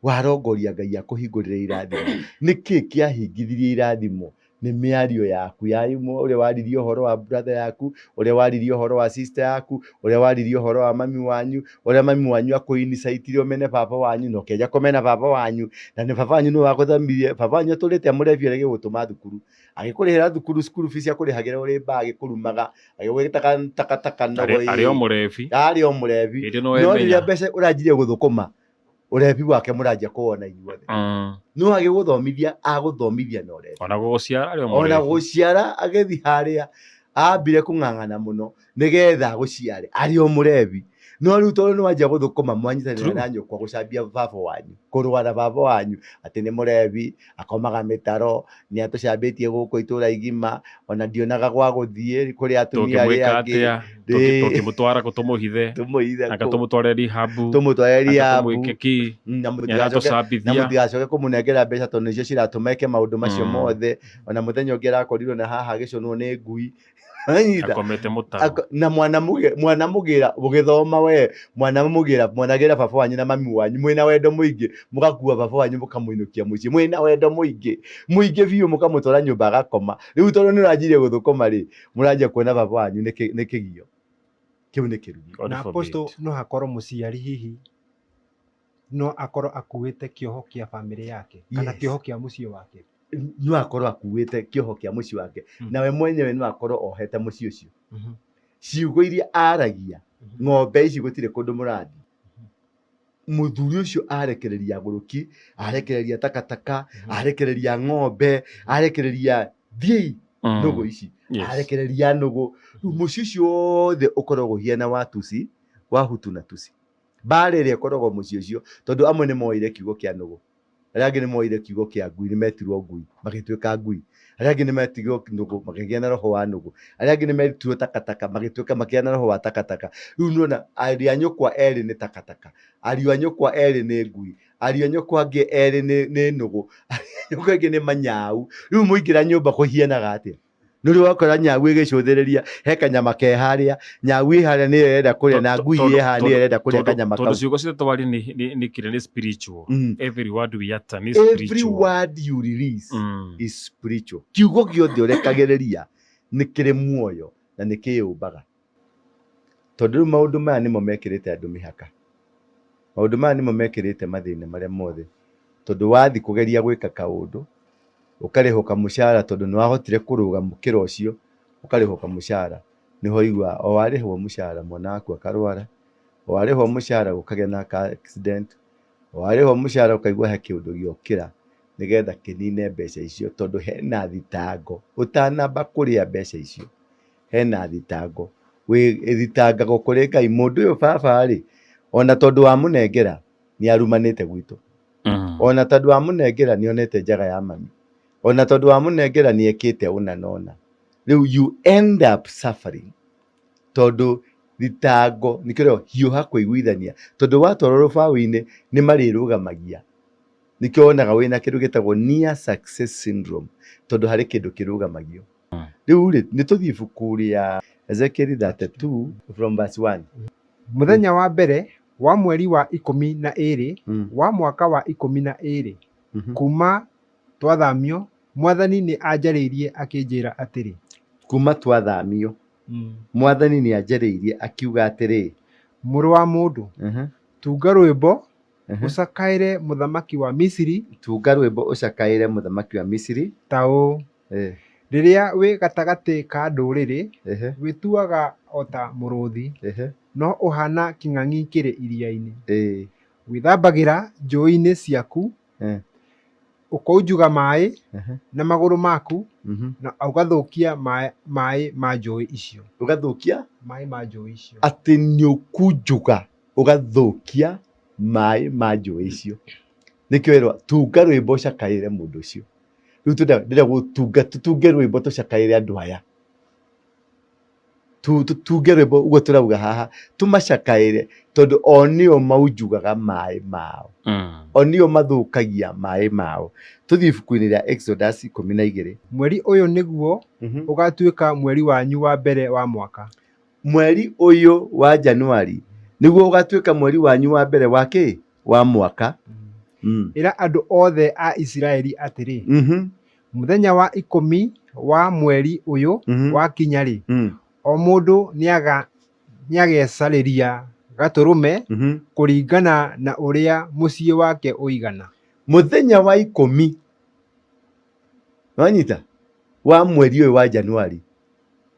Warongoria Ngai akũhingũrĩre irathimo. Nĩkĩ kĩahingithirie irathimo? Nĩ mĩario yaku ya imwe, ũrĩa waririe ũhoro wa brother yaku, ũrĩa waririe ũhoro wa sister yaku, ũrĩa waririe ũhoro wa mami wanyu, ũrĩa mami wanyu akũinicaitire ũmene baba wanyu na ũkĩanjia kũmena baba wanyu, na nĩ baba wanyu nĩwe wakũthomithirie, baba wanyu atũrĩte amũrebia arege gũgũtũma thukuru, agĩkũrĩhĩra thukuru, school fees akũrĩhagĩra ũrĩ mbaa agĩkũrumaga, agĩgwĩtaga takataka ndogo
Arĩ o mũrebi.
Arĩ o mũrebi.
Hĩndĩ
No
no
rĩrĩa
emenya.
mbeca ũranjirie gũthũkũma, ũrebi wake mũranjia kũwona inyuothe. No agĩgũthomithia, agũthomithia na ũrebi.
Ona gũgũciara arĩ o
Ona
mũrebi.
gũciara agĩthiĩ harĩa, ambire kũng'ang'ana mũno nĩgetha agũciare arĩ o mũrebi. No rĩu tondũ nĩ wanjia gũthũkũma mwanyitanĩra na nyũkwa gũcambia baba wanyu, kũrũa na baba wanyu atĩ nĩ mũrebi, akomaga mĩtaro, nĩ atũcambĩtie gũkũ itũra igima, ona ndionaga gwa gũthiĩ kũrĩ atumia arĩa
Tũngĩmwĩka
angĩ.
atĩa? Tũngĩmũtwara kũ tũmũhithe?
Tũmũhithe
Anga
kũ?
tũmũtware rehab?
Tũmũtware
Anga
rehab.
tũmwĩke kĩ?
Na
Nĩ
mũtigacoke na
aratũcambithia.
mũtigacoke kũmũnengera mbeca tondũ nĩcio ciratũma eke maũndũ macio mothe. Ona mũthenya ũngĩ arakorirwo na haha agĩcũnwo nĩ ngui. Wanyita?
Akomete mũtaro.
Na mwana mũgĩ mwana mũgĩra ũgĩthoma we mwana mũgĩra mwanagĩra baba wanyu na mami wanyu mwĩna wendo mũingĩ mũgakua baba wanyu mũkamũinũkia mũciĩ mwĩna wendo mũingĩ mũingĩ biũ mũkamũtwara nyũmba agakoma. Rĩu tondũ nĩ ũranjirie gũthũkũma rĩ, mũranjia kuona baba wanyu nĩ kĩgio. Kĩu nĩ kĩrumi.
God
Na
forbid.
apostle no hakorwo mũciari hihi no akorwo akuĩte kĩoho kĩa bamĩrĩ yake kana kĩoho kĩa mũciĩ wake.
No akorwo akuĩte kĩoho kĩa mũciĩ wake. Nawe mwenyewe no akorwo ohete mũciĩ ũcio. Ciugo iria aragia, ng'ombe ici gũtirĩ kũndũ mũrathiĩ. Mũthuri ũcio arekereria agũrũki, arekereria takataka, arekereria ng'ombe, arekereria thiĩi nũgũ ici, arekereria nũgũ. Rĩu mũciĩ ũcio wothe ũkoragwo ũhiana wa tusi, wa hutu na tusi. Mbara ĩrĩa ĩkoragwo mũciĩ ũcio, tondũ amwe nĩ moire kiugo kĩa nũgũ, arĩa angĩ nĩ moire kiugo kĩa ngui, nĩ metirwo ngui, magĩtuĩka ngui. Arĩa angĩ nĩ metirwo nũgũ, makĩgĩa na roho wa nũgũ. Arĩa angĩ nĩ metirwo takataka, magĩtuĩka makĩgĩa na roho wa takataka. Rĩu nĩ ũrona ariũ a nyũkwa erĩ nĩ takataka, ariũ a nyũkwa erĩ nĩ ngui, ariũ a nyũkwa angĩ erĩ nĩ nũgũ, ariũ a nyũkwa angĩ nĩ manyau. Rĩu mũingĩra nyũmba kũhianaga atĩa? Nĩ ũrĩ wakora nyau ĩgĩcũthĩrĩria he kanyama ke harĩa, nyau ĩ harĩa nĩyo ĩrenda kũrĩa na ngui ĩ haha nĩyo ĩrenda kũrĩa kanyama
Tondũ
kau.
ciugo ciothe twaria nĩ kĩrĩa nĩ spiritual. Every word we utter nĩ
Every
spiritual.
word you release is spiritual. Kiugo gĩothe ũrekagĩrĩria nĩ kĩrĩ muoyo na nĩ kĩyũmbaga. Tondũ rĩu maũndũ maya nĩmo mekĩrĩte andũ mĩhaka. Maũndũ maya nĩmo mekĩrĩte mathĩna marĩa mothe. Tondũ wathiĩ kũgeria gwĩka kaũndũ, ũkarĩhwo kamũcara tondũ nĩ wahotire kũrũga mũkĩra ũcio, ũkarĩhwo kamũcara, nĩho ũiguaga o warĩhwo mũcara mwana waku akarwara, o warĩhwo mũcara gũkagĩa na ka accident, o warĩhwo mũcara ũkaigua he kĩũndũ gĩokĩra nĩgetha kĩnine mbeca icio tondũ hena thitango ũtanamba kũrĩa mbeca icio, hena thitango ĩthitangagwo kũrĩ Ngai, mũndũ ũyũ baba rĩ, ona tondũ wamũnengera nĩ arumanĩte gwitũ. Ona tondũ wamũnengera nĩ onete njaga ya mami. Ona tondũ wamũnengera nĩ ekĩte ũna na ũna. Rĩu you end up suffering tondũ thitango nĩkĩo hiũha kũiguithania tondũ watwarwo rũbaũ-inĩ nĩ marĩrũgamagia. Nĩkĩo wonaga wĩna kĩndũ gĩtagwo near success syndrome tondũ harĩ kĩndũ kĩrũgamagio. Rĩu rĩ, nĩ tũthiĩ ibuku rĩa Ezekiel 32 from verse 1.
Mũthenya wa mbere wa mweri wa 12 wa mwaka wa 12 kuuma twathaamio, mwathani nĩanjarĩirie akĩnjĩĩra atĩrĩ.
Kuuma twathaamio, mwathani nĩanjarĩirie akiuga atĩrĩ.
Mũrũ wa mũndũ, tunga rwĩmbo Ũcakaĩre mũthamaki wa Misiri.
Tunga rwĩmbo ũcakaĩre mũthamaki wa Misiri.
Ta ũũ, Rĩrĩa wĩ gatagatĩ ka ndũrĩrĩ, wĩtuaga o ta mũrũũthi, no ũhaana kĩng'ang'i kĩrĩ iria-inĩ. Wĩthambagĩra njũũĩ-inĩ ciaku, ũkounjuga maaĩ na magũrũ maku, na ũgathũkia maaĩ ma njũũĩ icio.
Ũgathũkia
maaĩ ma njũũĩ icio.
Atĩ nĩũkunjuga ũgathũkia maĩ ma njũĩ icio. Nĩkĩo werwo tunga rwĩmbo ũcakaĩre mũndũ ũcio. Rĩu ndĩrenda gũtunga tũtunge rwĩmbo tũcakaĩre andũ aya. Tũtunge rwĩmbo ũguo tũrauga haha tũmacakaĩre tondũ o nĩo maunjugaga maĩ mao. O nĩo mathũkagia maĩ mao. Tũthiĩ ibuku-inĩ rĩa Exodus 12.
Mweri ũyũ nĩguo ũgaatuĩka mweri wanyu wa mbere wa mwaka.
Mweri ũyũ wa Januari nĩguo ũgatuĩka mweri wanyu wa mbere wa kĩ? Wa mwaka.
Ĩra andũ othe a Isiraeli atĩrĩ, Mũthenya wa ikũmi wa mweri ũyũ wakinya-rĩ, o mũndũ nĩagecarĩria gatũrũme kũringana na ũrĩa mũciĩ wake ũigana.
Mũthenya wa ikũmi, nĩwanyita, wa mweri ũyũ wa Januari,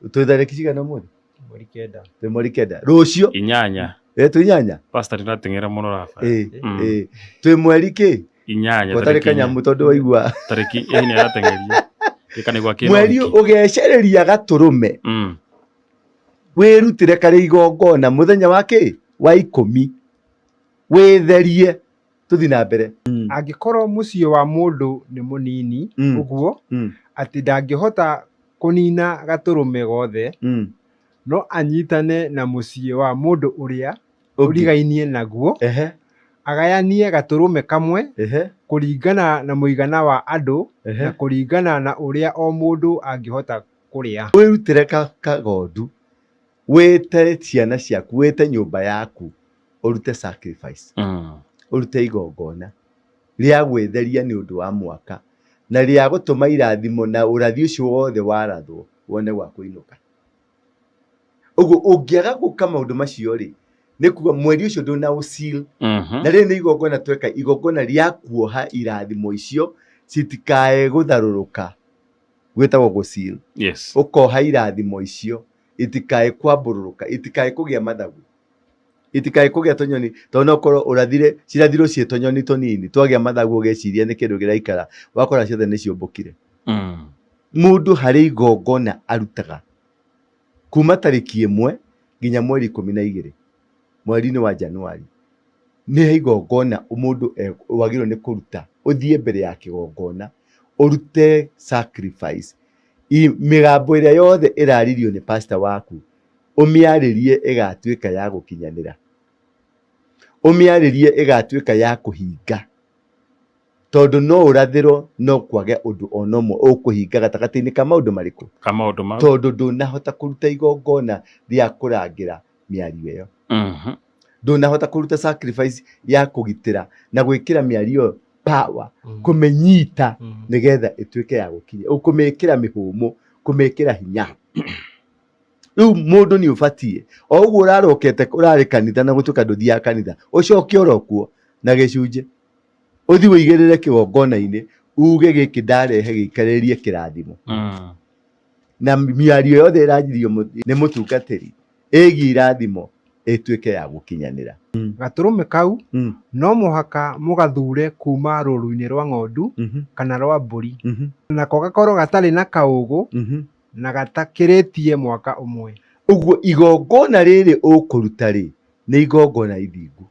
twĩ tarĩki cigana ũmũthĩ?
Mweri kenda.
Twĩ mweri kenda. Rũciũ.
Inyanya.
Ĩ twĩ inyanya?
Pastor ndĩrateng'era mũno raba.
Ĩ, ĩ. Twĩ mweri kĩ?
Inyanya.
Gũtarĩ kanyamũ tondũ waigua.
Tarĩki ĩ nĩ arateng'eria. Gĩkanigwa kĩna
Mweri ũgecereria gatũrũme. Wĩrutĩre karĩ igongona mũthenya wa kĩ? Wa ikũmi. Wĩtherie. Tũthiĩ na mbere.
Angĩkorwo mũciĩ wa mũndũ nĩ mũnini ũguo atĩ ndangĩhota kũniina gatũrũme gothe, no anyiitane na mũciĩ wa mũndũ ũrĩa ũrigainie naguo, agayanie gatũrũme kamwe kũringana na mũigana wa andũ na kũringana na ũrĩa o mũndũ angĩhota kũrĩa.
Wĩrutĩre kagondu, wĩte ciana ciaku, wĩte nyũmba yaku, ũrute sacrifice, ũrute igongona rĩa gwĩtheria nĩ ũndũ wa mwaka na rĩa gũtũma irathimo na ũrathi ũcio wothe warathwo wone gwa kũinũka. Ũguo ũngĩaga gwĩka maũndũ macio rĩ, nĩ kuga mweri ũcio ndũna ũ seal. Na rĩrĩ nĩ igongona tweka, igongona rĩa kuoha irathimo icio citikae gũtharũrũka, gwĩtagwo gũ seal. Ũkoha irathimo icio itikae kwambũrũrũka, itikae kũgĩa mathagu, itikae kũgĩa tũnyoni, tondũ no ũkorwo ũrathire, cirathirwo ciĩ tũnyoni tũnini, twagĩa mathagu ũgeciria nĩ kĩndũ kĩraikara, wakora ciothe nĩ ciũmbũkire. Mũndũ harĩ igongona arutaga kuma tarĩki 1 nginya mweri 12 mweri-inĩ wa Januari, nĩ igongona mũndũ wagĩrĩirwo nĩ kũruta, ũthiĩ mbere ya kĩgongona ũrute sacrifice. Mĩgambo ĩrĩa yothe ĩraririo nĩ pastor waku, ũmĩarĩrie ĩgatuĩka ya gũkinyanĩra, ũmĩarĩrie ĩgatuĩka ya kũhinga, tondũ no ũrathĩrwo no kwage ũndũ ona ũmwe ũkũhinga gatagatĩ-inĩ ka maũndũ marĩkũ?
Ka maũndũ mau.
Tondũ ndũnahota kũruta igongona rĩa kũrangĩra mĩario ĩyo. Ndũnahota kũruta sacrifice ya kũgitĩra na gwĩkĩra mĩario ĩyo power, kũmĩnyita nĩgetha ĩtuĩke ya gũkinya, kũmĩkĩra mĩhũmũ, kũmĩkĩra hinya. Rĩu mũndũ nĩ ũbatiĩ o ũguo ũrarokete ũrarĩ kanitha na gũtuĩka ndũthiaga kanitha, ũcoke oro kuo na gĩcunjĩ, ũthiĩ ũigĩrĩre kĩgongona-inĩ uge gĩkĩ ndarehe gĩikarĩrie kĩrathimo. Na mĩario yothe ĩranjirio nĩ mũtungatĩri ĩgiĩ irathimo ĩtuĩke ya gũkinyanĩra.
Gatũrũme kau no mũhaka mũgathuure kuuma rũũru-inĩ rwa ng'ondu kana rwa mbũri, nako gakorũo gatarĩ na kaũũgũ na gatakĩrĩtie mwaka ũmwe.
Ũguo igongona rĩrĩ ũkũruta rĩ, nĩ igongona ithingu,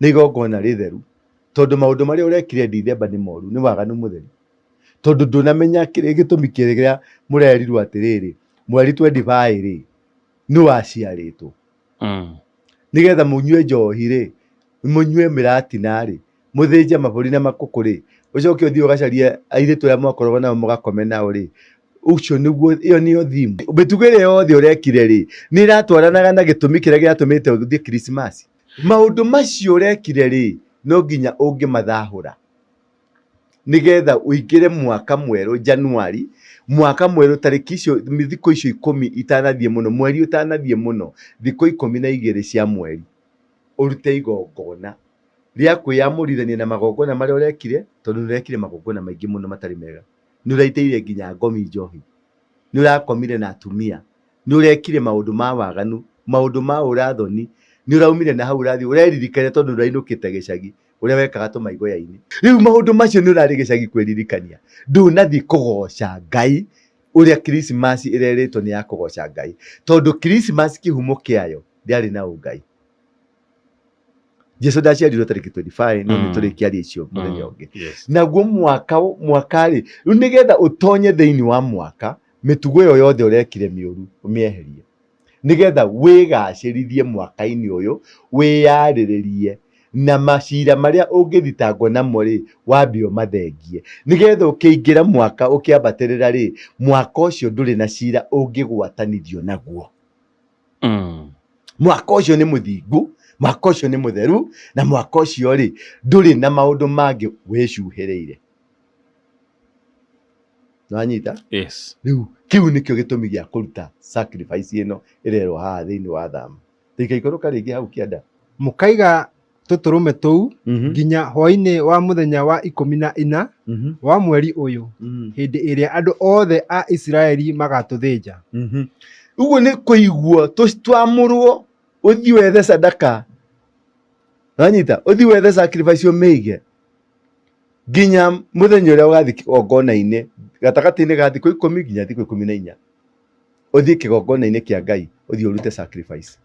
nĩ igongona rĩtheru, tondũ maũndũ marĩa ũrekire Dithemba nĩ moru, nĩ waganu mũtheri. Tondũ ndũnamenya kĩrĩa gĩtũmi kĩrĩa mũrerirwo atĩrĩrĩ, mweri 25 rĩ, nĩ waciarĩtwo. Nĩgetha mũnyue njohi rĩ, mũnyue mĩratina rĩ, mũthĩnje mabũri na makũkũ rĩ, ũcoke ũthiĩ ũgacarie airĩtu arĩa mwakoragwo nao mũgakome nao rĩ, ũcio nĩguo, ĩyo nĩyo theme. Mĩtugo ĩrĩa yothe ũrekire rĩ, nĩ ĩratwaranaga na gĩtũmi kĩrĩa gĩatũmĩte ũthiĩ Christmas. Maũndũ macio ũrekire rĩ, no nginya ũngĩmathahũra nĩgetha ũingĩre mwaka mwerũ Januari, mwaka mwerũ tarĩki icio, thikũ icio ikũmi itanathiĩ mũno, mweri ũtanathiĩ mũno, thikũ 12 cia mweri, ũrute igongona. Rĩa kwĩyamũrithania na magongona marĩa ũrekire, tondũ nĩ ũrekire magongona maingĩ mũno matarĩ mega. Nĩ ũraitĩire nginya ngomi njohi, nĩ ũrakomire na atumia, nĩ ũrekire maũndũ ma waganu, maũndũ ma ũrathoni, nĩ ũraumire na hau ũrathiĩ ũreririkania tondũ ndũrainũkĩte gĩcagi ũrĩa wekaga tũmaigoya-inĩ. Rĩu maũndũ macio nĩ ũrarĩ gĩcagi kwĩririkania, ndũnathiĩ kũgoca Ngai ũrĩa Krismasi ĩrerĩtwo nĩ ya kũgoca Ngai, tondũ Krismasi kĩhumo kĩayo ndĩarĩ na ũngai. Jesu ndaciarirwo tarĩki 25 no nĩ tũrĩkĩaria icio mũthenya ũngĩ. Naguo mwaka mwaka rĩ, rĩu nĩgetha ũtonye thĩinĩ wa mwaka, mĩtugo ĩyo yothe ũrekire mĩũru ũmĩeherie, nĩgetha wĩgacĩrithie mwaka-inĩ ũyũ, wĩyarĩrĩrie na macira marĩa ũngĩthitangwo namo rĩ, wambe ũmathengie, nĩgetha ũkĩingĩra mwaka ũkĩambatĩrĩra rĩ, mwaka ũcio ndũrĩ na cira ũngĩgwatanithio naguo. Mwaka ũcio nĩ mũthingu, mwaka ũcio nĩ mũtheru, na mwaka ũcio rĩ, ndũrĩ na maũndũ mangĩ wĩcuhĩrĩire. Nĩwanyita?
Yes.
Rĩu kĩu nĩkĩo gĩtũmi gĩa kũruta sacrifice ĩno ĩrerwo haha thĩinĩ wa thama. Tũikaikũrũka rĩngĩ hau kĩanda.
Mũkaiga tũtũrũme tũu nginya hwaĩ-inĩ wa mũthenya wa 14 wa mweri ũyũ, hĩndĩ ĩrĩa andũ othe a Isiraeli magatũthĩnja.
Ũguo nĩ kũiguo twamũrwo ũthiĩ wethe sadaka. Wanyita? Ũthiĩ wethe sacrifice ũmĩige nginya mũthenya ũrĩa ũgathiĩ kĩgongona-inĩ gatagatĩ-inĩ ga thikũ 10 nginya thikũ 14, ũthiĩ kĩgongona-inĩ kĩa Ngai ũthiĩ ũrute sacrifice.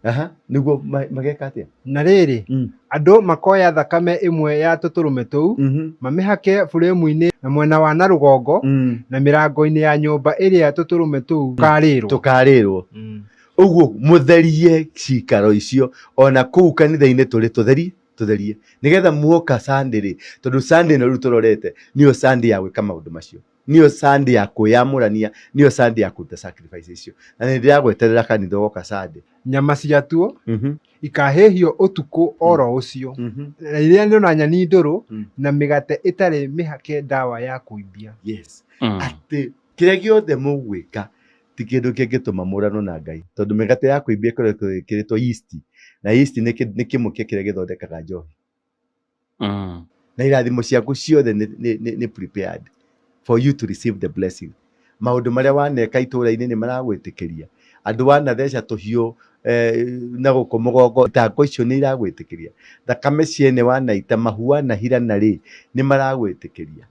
Aha, nĩguo mageka atĩa?
Na rĩrĩ, andũ makoya thakame ĩmwe ya tũtũrũme tũu, mamĩhake buremu-inĩ na mwena wa na rũgongo, na mĩrango-inĩ ya nyũmba ĩrĩa tũtũrũme tũu tũkarĩrwo.
Tũkarĩrwo. Ũguo mũtherie cikaro icio, ona kũu kanitha-inĩ tũrĩ tũtherie, tũtherie. Nĩgetha muoka Sunday rĩ, tondũ Sunday ĩno rĩu tũrorete, nĩyo Sunday ya gwĩka maũndũ macio. Nĩyo Sunday ya kwĩyamũrania, nĩyo Sunday ya kũruta sacrifice icio. Na nĩ ndĩragweterera kanitha ũgoka Sunday.
Nyama ciatuo ikahĩhio ũtukũ oro ũcio, na irĩanĩrio na nyeni ndũrũ na mĩgate ĩtarĩ mĩhake ndawa ya kũimbia.
Yes. Atĩ kĩrĩa gĩothe mũgwĩka ti kĩndũ kĩngĩtũma mũranwo na Ngai, tondũ mĩgate ya kũimbia ĩkoretwo ĩkĩrĩtwo yeast, na yeast nĩ kĩmwe kĩa kĩrĩa gĩthondekaga njohi. Na irathimo ciaku ciothe nĩ prepared for you to receive the blessing. Maũndũ marĩa waneka itũũra-inĩ nĩ maragwĩtĩkĩria, andũ wanatheca tũhiũ na gũkũ mũgongo, itango icio nĩ iragwĩtĩkĩria, thakame ciene wanaita, mahu wanahirana rĩ, nĩ maragwĩtĩkĩria.